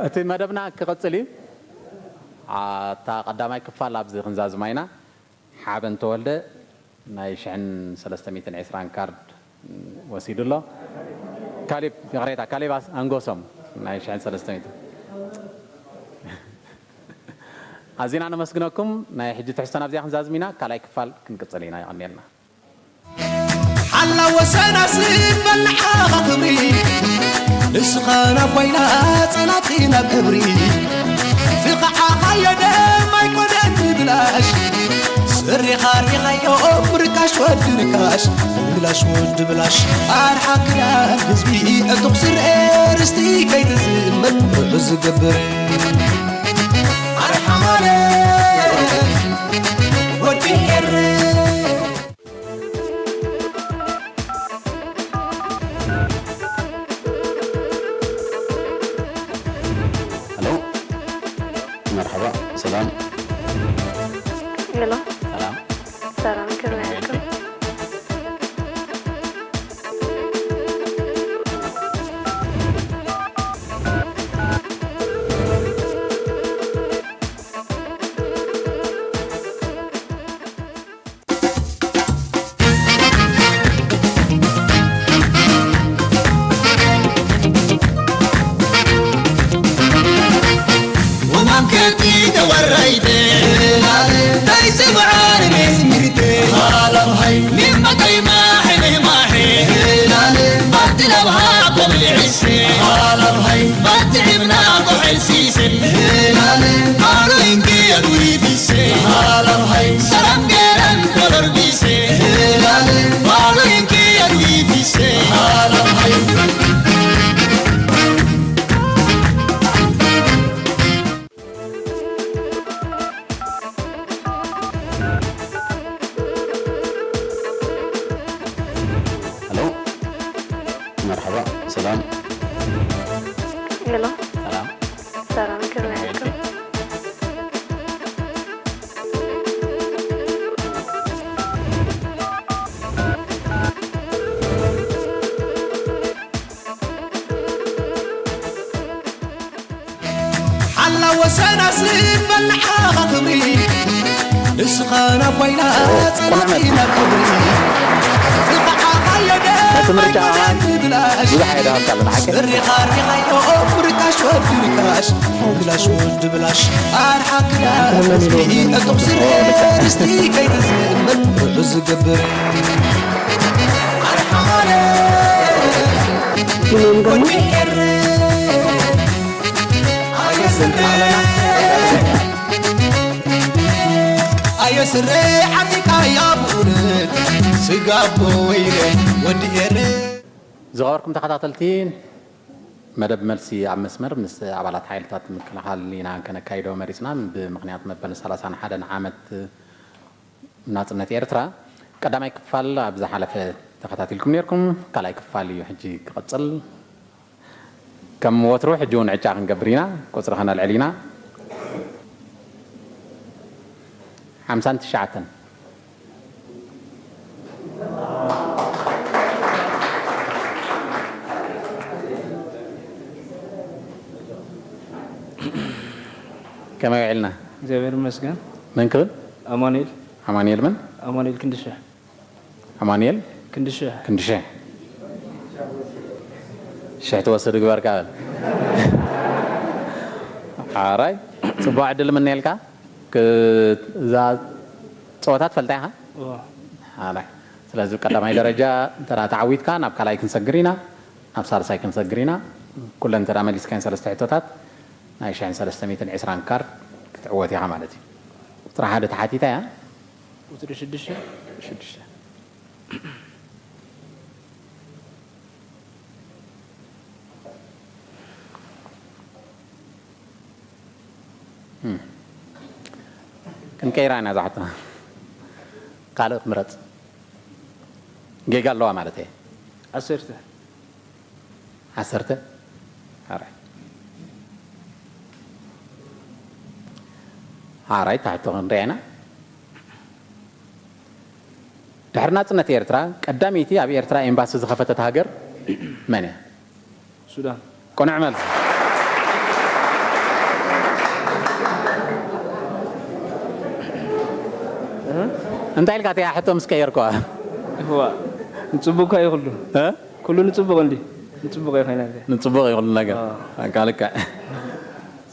እቲ መደብና ክቕጽል እዩ። ኣታ ቀዳማይ ክፋል ኣብዚ ክንዛዝማ ኢና። ሓበን ተወልደ ናይ ሽሕን ሰለስተ ሚእትን ዕስራን ካርድ ወሲዱ ኣሎ። ካሊብ፣ ይቕሬታ፣ ካሊብ ኣስ-፣ ኣንጎሶም ናይ ሽሕን ሰለስተ ሚእትን። ኣዚና ነመስግነኩም። ናይ ሕጂ ትሕዝቶና ኣብዚኣ ክንዛዝም ኢና። ካልኣይ ክፋል ክንቅጽል ኢና። የቐንየልና። ሓላ ወሰና ስበል ንዓኻ ክብሪ፣ ንስኻ ናብ ባይና ጸላቲ ናብ እብሪ። ዝኸዓኻዮ ደም ኣይኮነን ብብላሽ፣ ስሪኻ ሪኻዮ ብርካሽ ወዲ ርካሽ፣ ብላሽ ወዲ ብላሽ። ኣርሓ ክዳን ህዝቢ ዕጡቕ ስረ ርስቲ ከይትዝመት ርሑስ ዝገብር። ኣርሓ ማለት ወዲ ኤረ። ሄሎ፣ መርሓባ፣ ሰላም። ሄሎ፣ ሰላም። ሰላም፣ ከመይ ኣለኩም? ومام كتي توريت ناي سبعان ميت ميت هاي مما كيما حلي ما حي بات لبها قبل عسي هاي بات عمنا قحل سيسن قالوا إنكي أدوي في سي سلام جيران قرر بي سي قالوا إنكي أدوي في سي ሄሎ፣ መርሓባ፣ ሰላም። ሄሎ፣ ሰላም። ሰላም፣ ከመይ ኣለኩም? ሓላ ወሰና ስበል ንዓኻ ክብሪ ንስኻ ናብ ባይና ጸላቲ ናብ ክብሪ ዝኸዓኻዮ ደም እቲ ምርጫ ኣይኮነን ብብላሽ ብዙሕ ኣይረኸብካ ኣለና ሓቂ ስሪኻ ሪኻዮ ብርካሽ ወዲ ርካሽ ብላሽ ወዲ ብላሽ ኣርሓክዳ ህዝቢ ዕጡቕ ስረ ርስቲ ከይትዝመት ርሑስ ዝገብር ኣርሓ ማለት ወዲ ኤረ ኣየ ስረ ዓጢቃያ ብእውነት ስጋቦ ወይለ ወዲ ኤረ ዝኸበርኩም ተኸታተልቲ መደብ መልሲ ኣብ መስመር ምስ ኣባላት ሓይልታት ምክልኻል ኢና ከነካይዶ መሪፅና። ብምኽንያት መበል ሰላሳን ሓደን ዓመት ናፅነት ኤርትራ ቀዳማይ ክፋል ኣብ ዝሓለፈ ተኸታቲልኩም ነርኩም። ካልኣይ ክፋል እዩ ሕጂ ክቕፅል። ከም ወትሩ ሕጂ እውን ዕጫ ክንገብር ኢና። ቁፅሪ ከነልዕል ኢና። ሓምሳን ትሽዓተን። ከመይ ውዒልና? እግዚኣብሔር ይመስገን። መን ክብል? ኣማኑኤል ኣማኑኤል መን? ኣማኑኤል ክንድሽሕ ኣማኑኤል ክንድሽሕ ክንድሽሕ። ሽሕ ትወስድ ግበርካ በል። ሓራይ፣ ፅቡቕ ዕድል ምነየልካ። ክ-፣ እዛ ፀወታ ትፈልጣ ኢኻ? እዎ። ሓራይ። ስለዚ ቀዳማይ ደረጃ እንተ ተዓዊትካ ናብ ካልኣይ ክንሰግር ኢና፣ ናብ ሳልሳይ ክንሰግር ኢና። ኩለን እንተ መሊስካን ሰለስተ ሕቶታት ናይ ሽሕን ሰለስተ ሚእትን ዕስራን ካርድ ክትዕወት ኢኻ ማለት እዩ። ቁፅሪ ሓደ ተሓቲታ እያ። ቁፅሪ ሽዱሽተ ሽዱሽተ ክንቀይራ ኢና እዛ ሕቶ። ካልእ ምረፅ። ጌጋ ኣለዋ ማለት እየ። ዓሰርተ ዓሰርተ። ሓራይ። ሓራይ፣ እታ ሕቶ ክንሪኣ ኢና። ድሕሪ ናጽነት ኤርትራ ቀዳመይቲ ኣብ ኤርትራ ኤምባሲ ዝኸፈተት ሃገር መን እያ? ሱዳን ቅኑዕ መልሲ። እንታይ ኢልካ እቲኣ ሕቶ ምስ ቀየርኩዋ? እዋ ንጽቡቅ እኳ ይኹሉ እ? ኩሉ ንጽቡቅ እንዲ ንጽቡቅ ይኾይና ንጽቡቕ ይኹሉ ነገር ኣዎ። በቃ ልክዕ።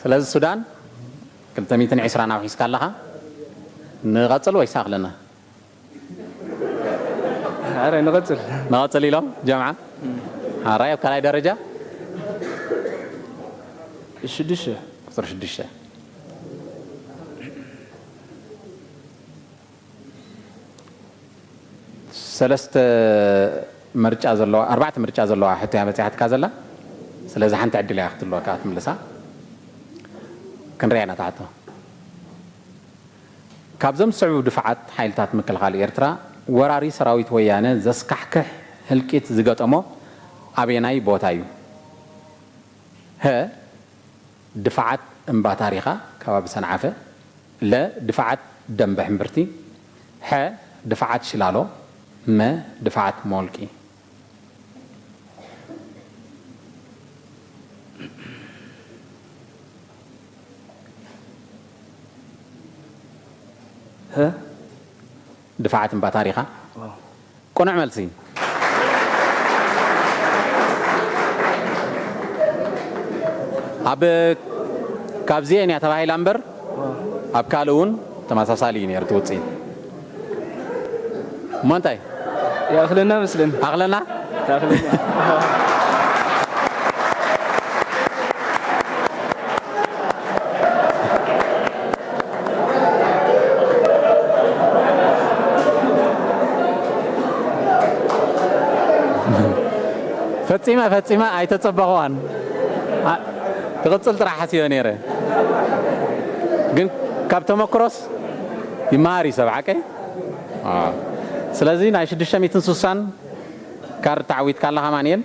ስለዚ ሱዳን ክልተ ሚእትን ዕስራን ኣውሒስካ ኣለኻ። ንቐጽል ወይስ ኣኽለና? ኣረ ንቐጽል ንቐጽል ኢሎም ጀምዓ። ሓራይ ኣብ ካልኣይ ደረጃ ሽዱሽተ ቁፅሪ ሽዱሽተ። ሰለስተ ምርጫ ዘለዋ ኣርባዕተ ምርጫ ዘለዋ ሕቶ እያ መፅያትካ ዘላ። ስለዚ ሓንቲ ዕድል እያ ክትህልወካ ክትምልሳ። ክንሪኣ ኢና እታ ሕቶ። ካብዞም ዝስዕቡ ድፋዓት ሓይልታት ምክልኻል ኤርትራ ወራሪ ሰራዊት ወያነ ዘስካሕክሕ ህልቂት ዝገጠሞ ኣበየናይ ቦታ እዩ? ሀ፣ ድፋዓት እምባ ታሪኻ ከባቢ ሰንዓፈ፣ ለ፣ ድፋዓት ደምበ ሕምብርቲ፣ ሐ፣ ድፋዓት ሽላሎ፣ መ፣ ድፋዓት ሞልቂ። ሀ ድፋዓት እምባ ታሪኻ። ዋው። ቅኑዕ መልሲ። ኣብ ካብዚኤን እያ ተባሂላ እምበር ኣብ ካልእ እውን ተመሳሳሊ እዩ ነይሩ እቲ ውፅኢት። እሞ እንታይ ይኣኽለና መስለኒ ኣኽለና? ይኣኽለና ፈጺመ ፈጺመ ኣይተጸበኽዋን። ኣ- ትቕጽል ጥራሕ ሓሲበ ነይረ። ግን ካብ ተመክሮስ ይመሃር እዩ ሰብ ሓቀይ። ኣ፣ ስለዚ ናይ ሽዱሽተ ሚእትን ስሳን ካርድ ተዓዊትካ ኣለኻ ማንኤል፣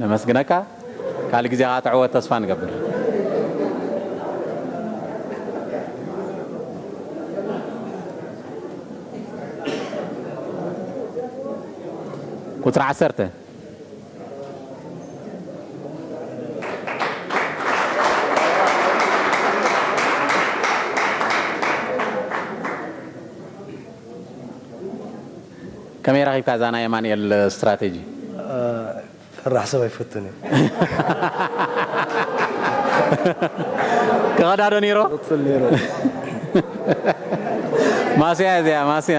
ነመስግነካ። ካልእ ግዜ ከዓ ትዕወት ተስፋ ንገብር። ቁጽሪ ዓሰርተ። ከመይ ረኺብካ እዛ ናይ ኣማንኤል ስትራቴጂ? ፈራሕ ሰብ ኣይፈቱን እዩ። ክቐዳዶ ነይሮ? ቅፅል ነይሩ። ማስያ እዚኣ ማስያ።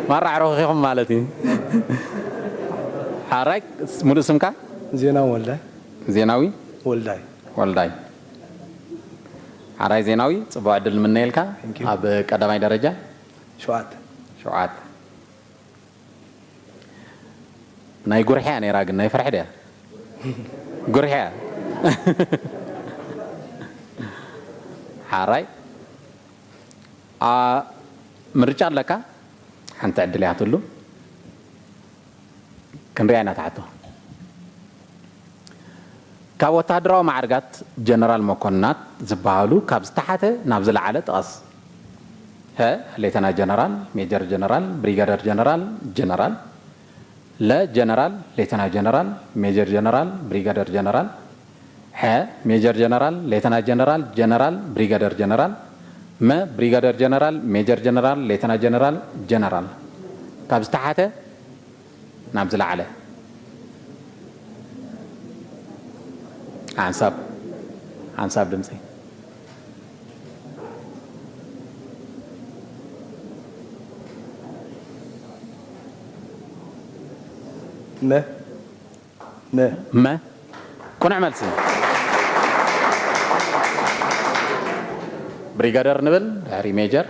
ማራ ኣዕሩኽኹም ማለት እዩ። ሓራይ፣ ሙሉእ ስምካ? ዜናዊ ወልዳይ። ዜናዊ ወልዳይ። ወልዳይ። ሓራይ ዜናዊ፣ ጽቡቕ ዕድል ንምነየልካ። Thank you። ኣብ ቀዳማይ ደረጃ ሸውዓተ። ሸውዓተ። ናይ ጉርሕያ ነይራ ግን ናይ ፍርሒ ድያ? ጉርሕያ። ሓራይ። ኣ፣ ምርጫ ኣለካ? ሓንቲ ዕድል እያ ትህሉ። ክንሪኣ ኢና እታ ሕቶ። ካብ ወተሃደራዊ ማዕርጋት ጀነራል መኮንናት ዝበሃሉ ካብ ዝተሓተ ናብ ዝለዓለ ጥቐስ። ሀ፣ ሌተና ጀነራል፣ ሜጀር ጀነራል፣ ብሪጋደር ጀነራል፣ ጀነራል። ለ፣ ጀነራል፣ ሌተና ጀነራል፣ ሜጀር ጀነራል፣ ብሪጋደር ጀነራል። ሐ፣ ሜጀር ጀነራል፣ ሌተና ጀነራል፣ ጀነራል፣ ብሪጋደር ጀነራል። መ፣ ብሪጋደር ጀነራል፣ ሜጀር ጀነራል፣ ሌተና ጀነራል፣ ጀነራል። ካብ ዝተሓተ ናብ ዝለዓለ። ሓንሳብ፣ ሓንሳብ ድምፂ። መ። መ። መ። ቅኑዕ መልሲ። ብሪጋደር ንብል፣ ድሕሪ ሜጀር፣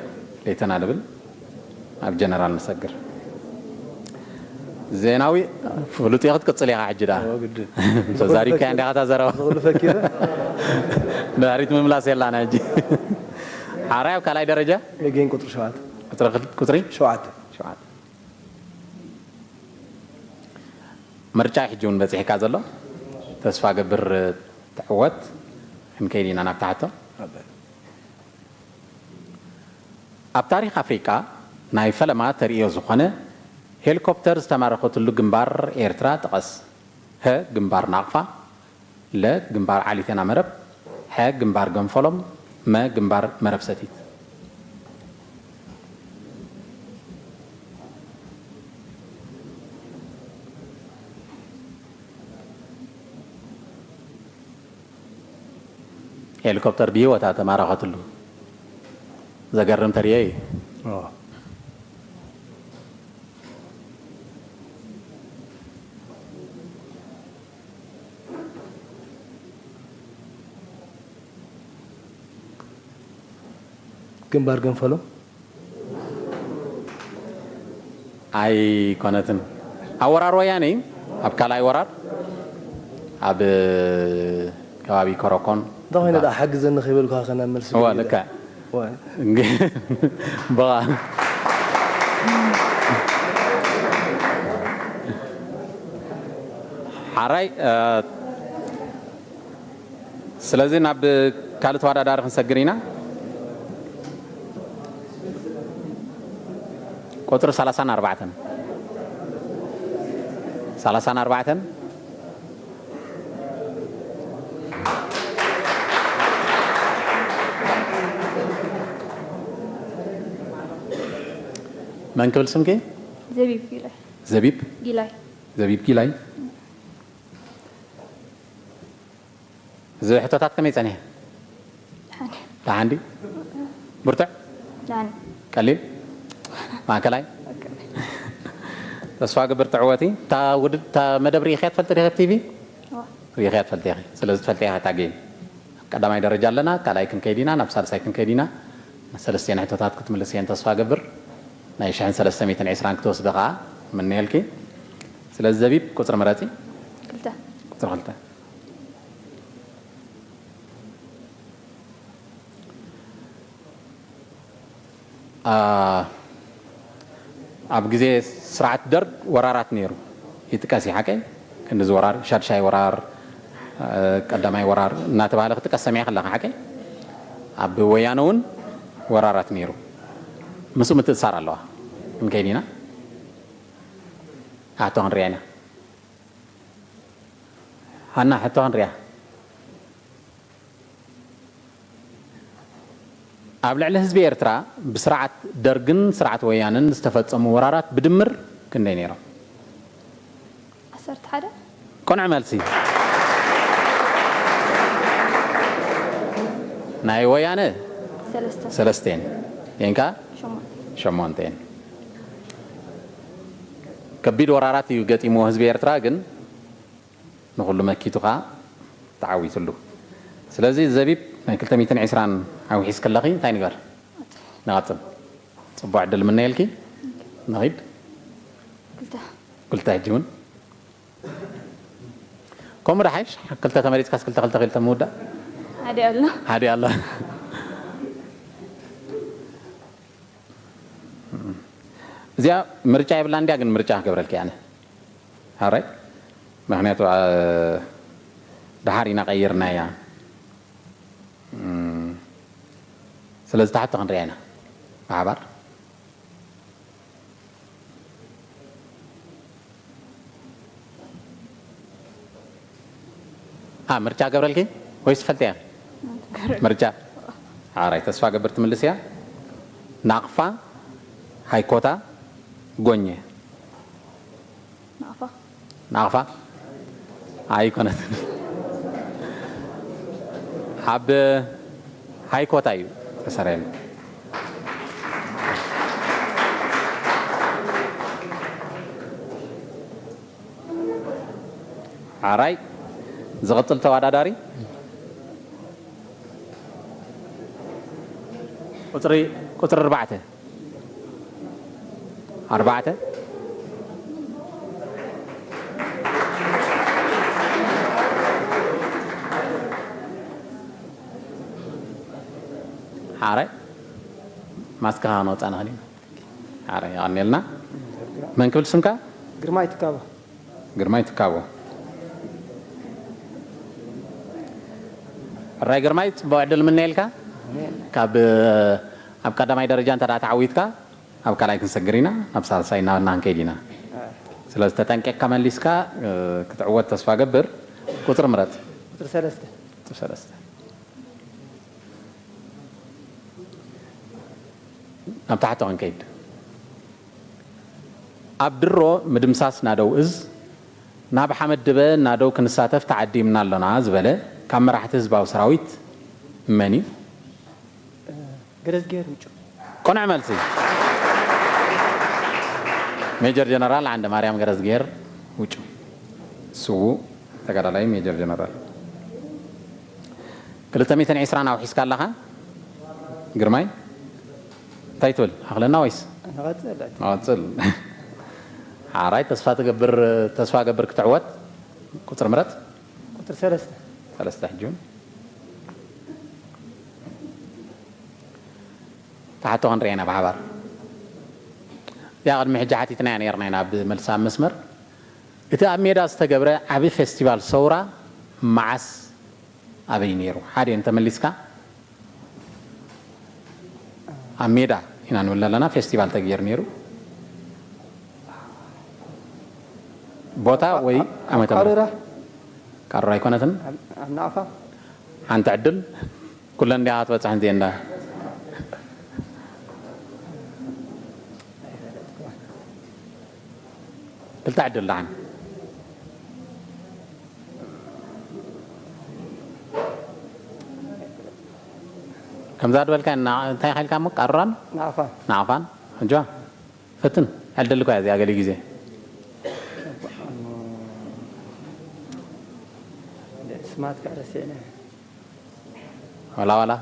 ሌተና ንብል፣ ናብ ጀነራል ንሰግር። ዜናዊ፣ ፍሉጥ ኢኻ ክትቅጽል ኢኻ ሕጂ ደኣ። እዎ፣ ግድን። ተዛሪብካያ እንዲኻ እታ ዘረባ። ዝኽእሉ ፈኪረ። ድሕሪት ምምላስ የላን ሕጂ። ሓራይ ኣብ ካልኣይ ደረጃ? ኤጌን ቁፅሪ ሸውዓተ። ቁፅሪ ክል-፣ ቁፅሪ? ሸውዓተ። ሸውዓተ። ምርጫ እዩ ሕጂ እውን በፂሕካ ዘሎ። ተስፋ ገብር ትዕወት። ክንከይድ ኢና ናብታ ሕቶ። ኣብ ታሪኽ ኣፍሪቃ ናይ ፈለማ ተርእዮ ዝኾነ ሄሊኮፕተር ዝተማረኸትሉ ግንባር ኤርትራ ጥቐስ። ሀ፣ ግንባር ናቕፋ። ለ፣ ግንባር ዓሊቴና መረብ። ሐ፣ ግንባር ገንፈሎም። መ፣ ግንባር መረብ ሰቲት። ሄሊኮፕተር ብህይወታ ተማረኸትሉ ዘገርም ተርእዮ እዩ። ግንባር ገንፈሎ። ኣይኮነትን። ኣብ ወራር ወያነ እዩ። ኣብ ካልኣይ ወራር ኣብ ከባቢ ኮረኮን እንታይ ኮይኑ ደኣ ሓግዘኒ ከይበልኩ ከ ናብ መልሲ እዋ ገለ ልክዕ ወ- በቓ ሓራይ እ፣ ስለዚ ናብ ካልእ ተወዳዳሪ ክንሰግር ኢና። ቁፅሪ ሰላሳን ኣርባዕተን ሰላሳን ኣርባዕተን መን ክብል ስምኪ? ዘቢብ ጊላይ ዘቢብ ጊላይ ዘቢብ ጊላይ። እዚ ሕቶታት ከመይ ጸኒሐ? ደሓን ድዩ? ብርቱዕ? ደሓን ቀሊል? ማእከላይ? ተስፋ ግብር ትዕወቲ። እታ ውድድ እታ መደብ ርኢኽያ ትፈልጢ ዲኺ ኣብ ቲቪ? እዋ ርኢኽያ ትፈልጢ ኢኺ። ስለዚ ትፈልጢ ኢኺ እታ ጌም። ኣብ ቀዳማይ ደረጃ ኣለና፣ ካልኣይ ክንከይድ ኢና፣ ናብ ሳልሳይ ክንከይድ ኢና። ሰለስቲኤን ሕቶታት ክትምልስ እየን ተስፋ ገብር። ናይ ሽሕን ሰለስተ ሚእትን ዕስራን ክትወስዲ ከኣ ምንየልኪ። ስለዚ ዘቢብ ቁጽሪ ምረጺ። ክልተ ቁጽሪ ክልተ። ኣ፣ ኣብ ግዜ ስርዓት ደርግ ወራራት ነይሩ ይጥቀስ እዩ ሓቀይ? ክንድዚ ወራር፣ ሻድሻይ ወራር፣ እ፣ ቀዳማይ ወራር እናተባህለ ክጥቀስ ሰሚዐ ከለኻ ሓቀይ? ኣብ ወያነ እውን ወራራት ነይሩ። ምስኡ ምትእስሳር ኣለዋ። ክንከይድ ኢና። ሕቶ ክንሪኣ ኢና። ሃና ሕቶ ክንሪኣ። ኣብ ልዕሊ ህዝቢ ኤርትራ ብስርዓት ደርግን ስርዓት ወያነን ዝተፈጸሙ ወራራት ብድምር ክንደይ ነይሮም? ዓሰርተ ሓደ ቅኑዕ መልሲ። ናይ ወያነ ሰለስተ ሰለስቴን የንካ ሸሞንተ ሸሞንቴን። ከቢድ ወራራት እዩ ገጢምዎ ህዝቢ ኤርትራ፣ ግን ንኹሉ መኪቱ ኸኣ ተዓዊትሉ። ስለዚ ዘቢብ ናይ ክልተ ሚእትን ዕስራን ዓዊሒስ ከለኺ እንታይ ንግበር? ንቐጽል። ጽቡቕ ዕድል ምነየልኪ። ንኺድ። ክልተ ክልተ ሕጂ እውን። ከምኡ ዶ ሓይሽ? ክልተ ተመሪጽካስ ክልተ ክልተ ክልተ ምውዳእ? ሓደ ኣሎ ሓደ ኣሎ። እዚኣ ምርጫ የብላን ድያ? ግን ምርጫ ክገብረልኪ ኣነ። ሓራይ? ምኽንያቱ፣ ኣ፣ ደሓር ኢና ቀይርናያ። እም፣ ስለዚ እታ ሕቶ ክንሪኣ ኢና ብሓባር። ኣ፣ ምርጫ ገብረልኪ ወይስ ትፈልጥያ? ምርጫ። ሓራይ፣ ተስፋ ገብር ትምልስ እያ። ናቕፋ፣ ሃይኮታ፣ ጎኘ። ናቕፋ ናቕፋ ኣይኮነትን። ኣብ ሃይኮታ እዩ ተሰረየሉ። ሓራይ፣ ዝቕጽል ተወዳዳሪ ቁጽሪ፣ ቁጽሪ ኣርባዕተ። ኣርባዕተ። ሓራይ፣ ማስክኻ ከነውጽእ ንኽእል ኢና። ሓራይ፣ የቐንየልና። መን ክብል ስምካ? ግርማይ ትካቦ። ግርማይ ትካቦ። ሕራይ ግርማይ፣ ጽቡቕ ዕድል ምነየልካ። ካብ፣ ኣብ ቀዳማይ ደረጃ እንተ ደኣ ተዓዊትካ፣ ኣብ ካልኣይ ክንሰግር ኢና፣ ናብ ሳልሳይ እናበልና ክንከይድ ኢና። ስለዚ ተጠንቂቕካ መሊስካ፣ እ፣ ክትዕወት ተስፋ ገብር። ቁጽሪ ምረጽ። ቁፅሪ ሰለስተ። ቁጽሪ ሰለስተ። ናብ ታሕቲ ክንከይድ። ኣብ ድሮ ምድምሳስ ናደው እዝ ናብ ሓመድ ድበ ናደው ክንሳተፍ ተዓዲምና ኣሎና ዝበለ ካብ መራሕቲ ህዝባዊ ሰራዊት መን እዩ? ገረዝጌር ውጩ። ቅኑዕ መልሲ። ሜጀር ጀነራል ዓንደ ማርያም ገረዝጌር ውጩ፣ ስዉእ ተጋዳላይ ሜጀር ጀነራል። ክልተ ሚእትን ዕስራን ኣውሒስካ ኣለኻ ግርማይ። እንታይ ትብል? ኣኽለና ወይስ ንቐጽል። ንቐጽል? ሓራይ ተስፋ ትገብር፣ ተስፋ ገብር ክትዕወት። ቁጽሪ ምረጽ። ቁጽሪ ሰለስተ። ሰለስተ ሕጂ እውን ተሓቶ ክንርኢ ኢና ብሓባር። እዚኣ ቅድሚ ሕጂ ሓቲትና ነይርና ኢና ብመልሲ ኣብ መስመር። እቲ ኣብ ሜዳ ዝተገብረ ዓቢ ፌስቲቫል ሰውራ መዓስ ኣበይ ነይሩ? ሓደ እንተመሊስካ ኣብ ሜዳ ኢና ንብል ኣለና። ፌስቲቫል ተገይሩ ነይሩ። ቦታ ወይ ዓመተ ምህረት? ቃሩራ። ቃሩራ ኣይኮነትን። ኣብ ናቕፋ። ሓንቲ ዕድል ኩለን እንዲያ ክትበፅሕ እንዚኤ እንዳ ክልተ ዕድል ደሓን። ከምዛ ዝበልካ እንታይ ኢልካ እሞ ቃሩራን ናቕፋ። ናቕፋን ሕጂ ፈትን ዕድል እኳ እዚኣ ገሊ ግዜ ስማት ከዕረሴነ። ዋላ ዋላ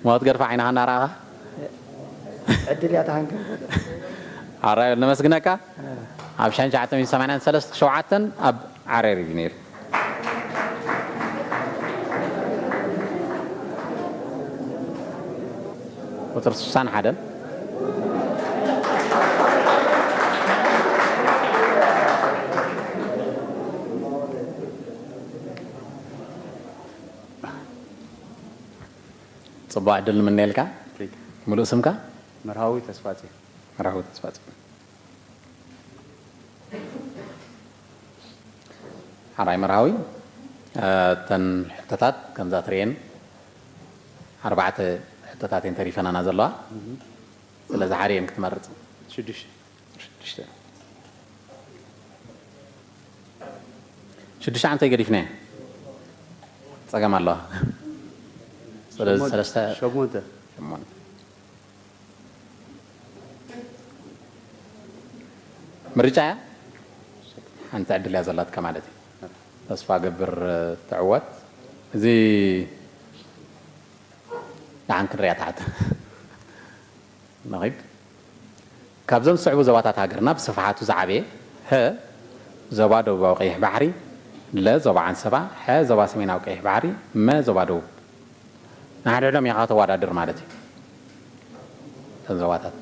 ሞት ገርፋ ዓይንኻ እናረኣኻ ዕድል እያ ተሃንከ። ኣራይ ነመስግነካ። ኣብ ሽሕን ትሽዓተ ሚእትን ሰማንያን ሰለስተ ሸውዓተን ኣብ ዓረር እዩ ነይሩ። ቁፅሪ ስሳን ሓደን። ፅቡቅ ዕድል ንምነየልካ። ምሉእ ስምካ? መርሃዊ ተስፋፅዮን። መርሃዊ ተስፋፅዮን። ሓራይ መርሃዊ፣ እተን ሕቶታት ከምዛ ትርእየን ኣርባዕተ ሕቶታት እየን ተሪፈናና ዘለዋ። ስለዚ ሓደ እየን ክትመርፅ። ሽዱሽተ። ሽዱሽተ። ሽዱሽተ ዓንተይ ገዲፍናዮ። ፀገም ኣለዋ። ስለዚ ሸሞንተ። ሰለስተ ሸሞንተ። ሸሞንተ። ምርጫ እያ። ሓንቲ ዕድል እያ ዘላትካ ማለት እዩ። ተስፋ ገብር ትዕወት። እዚ ደሓን ክንሪኣ ታሕቲ ነኺድ። ካብዞም ዝስዕቡ ዞባታት ሃገርና ብስፍሓቱ ዝዓበየ፣ ሀ፣ ዞባ ደቡባዊ ቀይሕ ባሕሪ፣ ለ፣ ዞባ ዓንሰባ፣ ሐ፣ ዞባ ሰሜናዊ ቀይሕ ባሕሪ፣ መ፣ ዞባ ደቡብ። ንሓድሕዶም ኢኻ ከተወዳድር ማለት እዩ። እተን ዞባታት።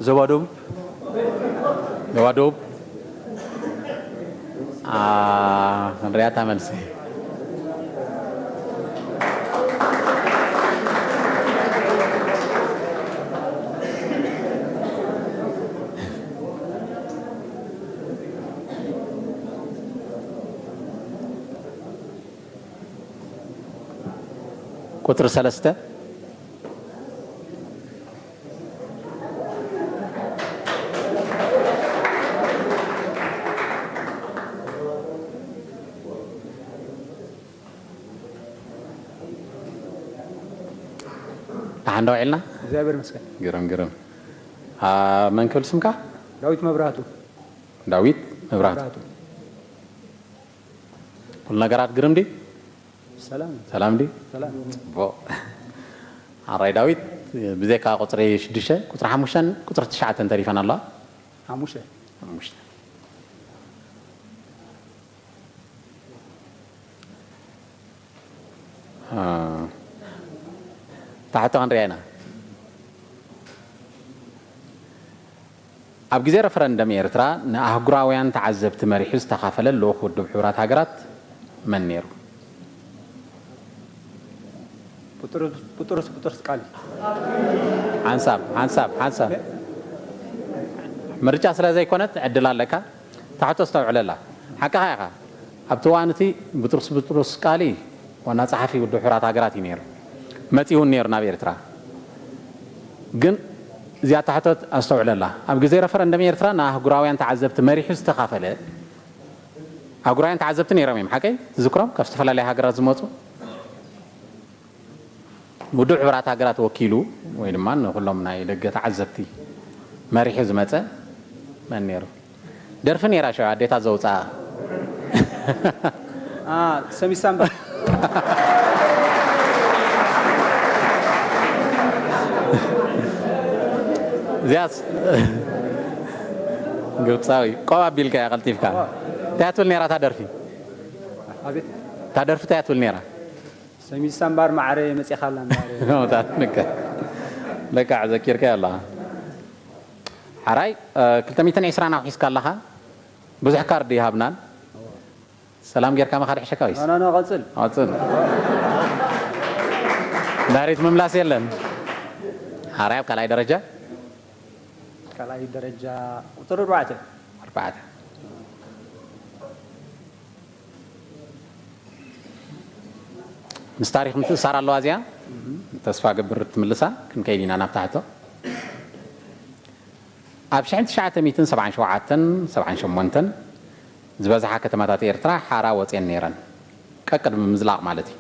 ዞባ ደቡብ። ዞባ ደቡብ። አ፣ ክንሪኣታ መልሲ። ቁፅሪ ሰለስተ። ደሓን ዶ ውዒልና? እግዚኣብሔር ይመስገን። ግርም ግርም። አ፣ መን ክብል ስምካ? ዳዊት መብራቱ። ዳዊት መብራቱ። መብራቱ። ኩሉ ነገራት ግርም ድዩ? ሰላም። ሰላም ድዩ? ሰላም። ጽቡቕ። ኣራይ ዳዊት፣ ብዘይካ ቁጽሪ ሽዱሽተ፣ ቁጽሪ ሓሙሽተን ቁጽሪ ትሽዓተን ተሪፈን ኣለዋ። ሓሙሽተ። ሓሙሽተ። አ፣ ታሕቲ ክንሪኣ ኢና። ኣብ ግዜ ረፈረንደም ኤርትራ ንኣህጉራውያን ተዓዘብቲ መሪሑ ዝተኻፈለ ልኡኽ ውድብ ሕቡራት ሃገራት መን ነይሩ? ቡጥሮስ ቡጥሮስ ቡጥሮስ ቃሊ። ሓንሳብ ሓንሳብ ሓንሳብ። ምርጫ ስለ ዘይኮነት ዕድል ኣለካ። ታሕቶ ኣስተውዕለላ። ሓቅኻ ኢኻ። ኣብቲ እዋን እቲ ቡጥሮስ ቡጥሮስ ቃሊ ዋና ጸሓፊ ውድብ ሕቡራት ሃገራት እዩ ነይሩ። መጺኡ እውን ነይሩ ናብ ኤርትራ። ግን እዚኣ ሕቶት ኣስተውዕለላ። ኣብ ግዜ ረፈረንደም ኤርትራ ንኣህጉራውያን ተዓዘብቲ መሪሑ ዝተኻፈለ፣ ኣህጉራውያን ተዓዘብቲ ነይሮም እዮም፣ ሓቀይ? ትዝክሮም? ካብ ዝተፈላለያ ሃገራት ዝመጹ ውድብ ሕቡራት ሃገራት ወኪሉ ወይ ድማ ንኹሎም ናይ ደገ ተዓዘብቲ መሪሑ ዝመጸ መን ነይሩ? ደርፊ ነይራ ሸው ኣዴታት ዘውፅኣ። አ፣ ሰሚሳ እምበር። እዚኣስ ግብፃዊ ቆብ ኣቢልካ እያ ቀልጢፍካ። እንታይ ትብል ነይራ እታ ደርፊ? ኣቤት። እታ ደርፊ እንታይ ትብል ነይራ? ሰሚሳ እምባር ማዕረ መፂኻላ እምባር። ኖታት ንከ ለካ ዘኪርካ ኣለኻ። ሓራይ ክልተ ሚእትን ዕስራን ኣውሒስካ ኣለኻ። ብዙሕ ካርድ ይሃብናን ሰላም ጌርካ ምኻድ ሕሸካ ወይስ ኖ ኖ፣ ቀፅል። ኣፅል ዳሪት ምምላስ የለን። ሓራይ ኣብ ካልኣይ ደረጃ ካልኣይ ደረጃ ቁፅሪ ኣርባዕተ። ኣርባዕተ ምስ ታሪኽ ምትእሳር ኣለዋ እዚኣ። ተስፋ ገብር ትምልሳ። ክንከይድ ኢና ናብታ ሕቶ። ኣብ ሽሕን ትሽዓተ ሚእትን ሰብዓን ሸውዓተን ሰብዓን ሸሞንተን ዝበዝሓ ከተማታት ኤርትራ ሓራ ወፅየን ነይረን፣ ቀቅድሚ ምዝላቕ ማለት እዩ።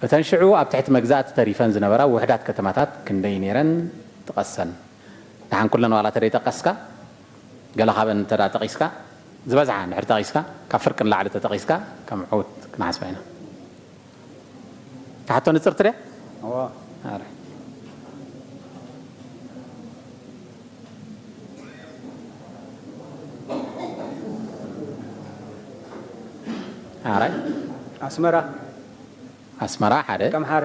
እተን ሽዑ ኣብ ትሕቲ መግዛእቲ ተሪፈን ዝነበራ ውሑዳት ከተማታት ክንደይ ነይረን? ጥቀሰን። ደሓን ኩለን ዋላ ተደይጠቀስካ፣ ገለ ካብአን እንተ ደኣ ጠቒስካ፣ ዝበዝሓ እንድሕር ጠቒስካ፣ ካብ ፍርቂ ንላዕሊ ተጠቒስካ፣ ከም ዕውት ክንሓስባ ኢና። እታ ሕቶ ንጽርቲ ድያ? እዋ። ኣረ። ኣራይ። ኣስመራ። ኣስመራ ሓደ። ከም ሓረ።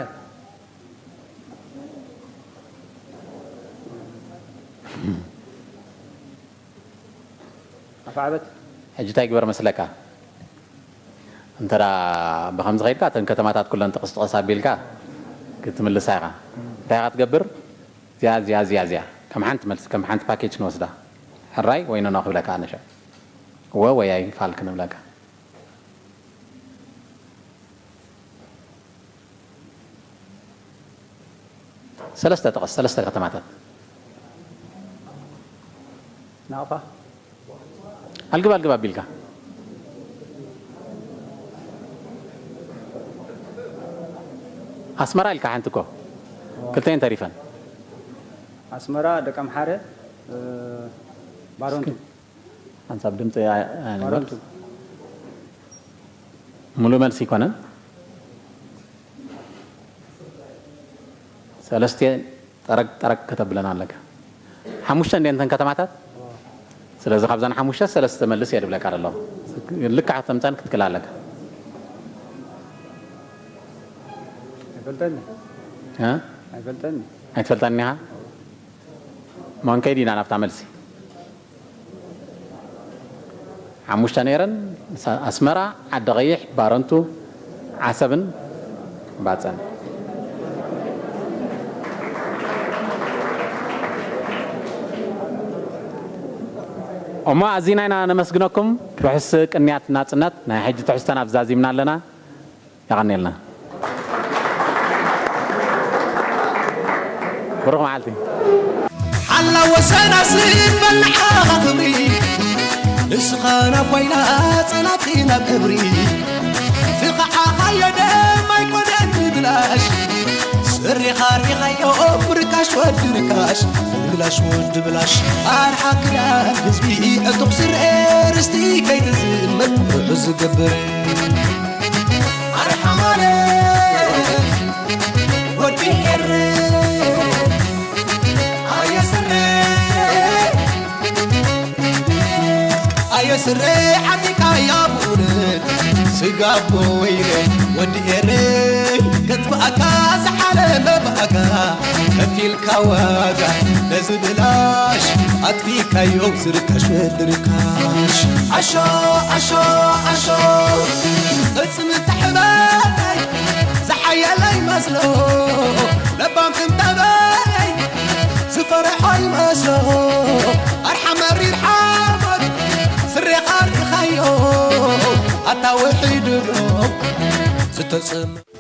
ኣፍዓበት። ሕጂ እንታይ ግበር መስለካ? እንተ ደኣ ብኸምዚ ኸይድካ፣ እተን ከተማታት ኩለን ጥቕስ ጥቕስ ኣቢልካ ክትምልሳ ኢኻ። እንታይ ኢኻ ትገብር? እዚኣ፣ እዚኣ፣ እዚኣ፣ እዚኣ። ከም ሓንቲ መልሲ፣ ከም ሓንቲ ፓኬጅ ንወስዳ። ሕራይ ወይ ኖኖ ክብለካ ኣነ ሽዑ። እወ ወይ ኣይፋል ክንብለካ። ሰለስተ ጥቐስ፣ ሰለስተ ከተማታት። ናቕፋ። ኣልግብ ኣልግብ ኣቢልካ። ኣስመራ ኢልካ ሓንቲ እኮ። ክልተን ተሪፈን። ኣስመራ፣ ደቀምሓረ፣ ባረንቱ። ሓንሳብ ድምፂ ኣይ- ኣይንበር። ባረንቱ። ሙሉእ መልሲ ኣይኮነን። ሰለስተ ጠረግ ጠረግ ከተብለን ኣለካ። ሓሙሽተ እንዴ እንተን ከተማታት? ስለዚ ካብዘን ሓሙሽተ ሰለስተ መልስ እየ ድብለካ ዘለኹ። ልክዕ ከተምፀን ክትክል ኣለካ። ኣይፈልጠኒ። እ? ኣይፈልጠኒ። ኣይትፈልጣን እኒኻ? እሞ ክንከይድ ኢና ናብታ መልሲ። ሓሙሽተ ነይረን፣ ኣስመራ፣ ዓዲ ቐይሕ፣ ባረንቱ፣ ዓሰብን ባፅዕን። እሞ ኣዚና ኢና ነመስግነኩም። ርሑስ ቅንያት ናፅነት። ናይ ሕጂ ትሕዝቶና ኣብዛዚምና ኣለና። የቐንየልና። ብሩኽ መዓልቲ። ሓላ ወሰና ስበል ንዓኻ ክብሪ ንስኻ ናብ ጓይላ ጸናቲ ናብ እብሪ ዝኸዓኻዮ ደም ኣይኮነን ብብላሽ ስሪኻ ሪኻዮ ብርካሽ ወዲ ርካሽ ብላሽ ወዲ ብላሽ ኣርሓ ክዳን ህዝቢ ዕጡቕ ስርኤ ርስቲ ከይትዝመት ርሑስ ዝገብር ኣርሓ ማለት ወዲ ኤረ ኣየ ስረ ኣየ ስረ ዓጢቃያ ብእውነት ስጋቦ ወይረ ወዲ ኤረ ከጥፍኣካ ዝሓለመ ብኣካ ከፊልካ ዋጋ ነዚ ብላሽ ኣጥፊእካዮ ዝርካሽ ወዲ ርካሽ ዓሾ ዓሾ ዓሾ ቅጽ ምትሕበለይ ዝሓየለ ይመስሎ ለባም ክንተበለይ ዝፈርሖ ይመስሎ ኣርሓ መሪር ሓሞት ስሬኻ ርኢኻዮ ኣታ ውሒድሎ ዝተጸመ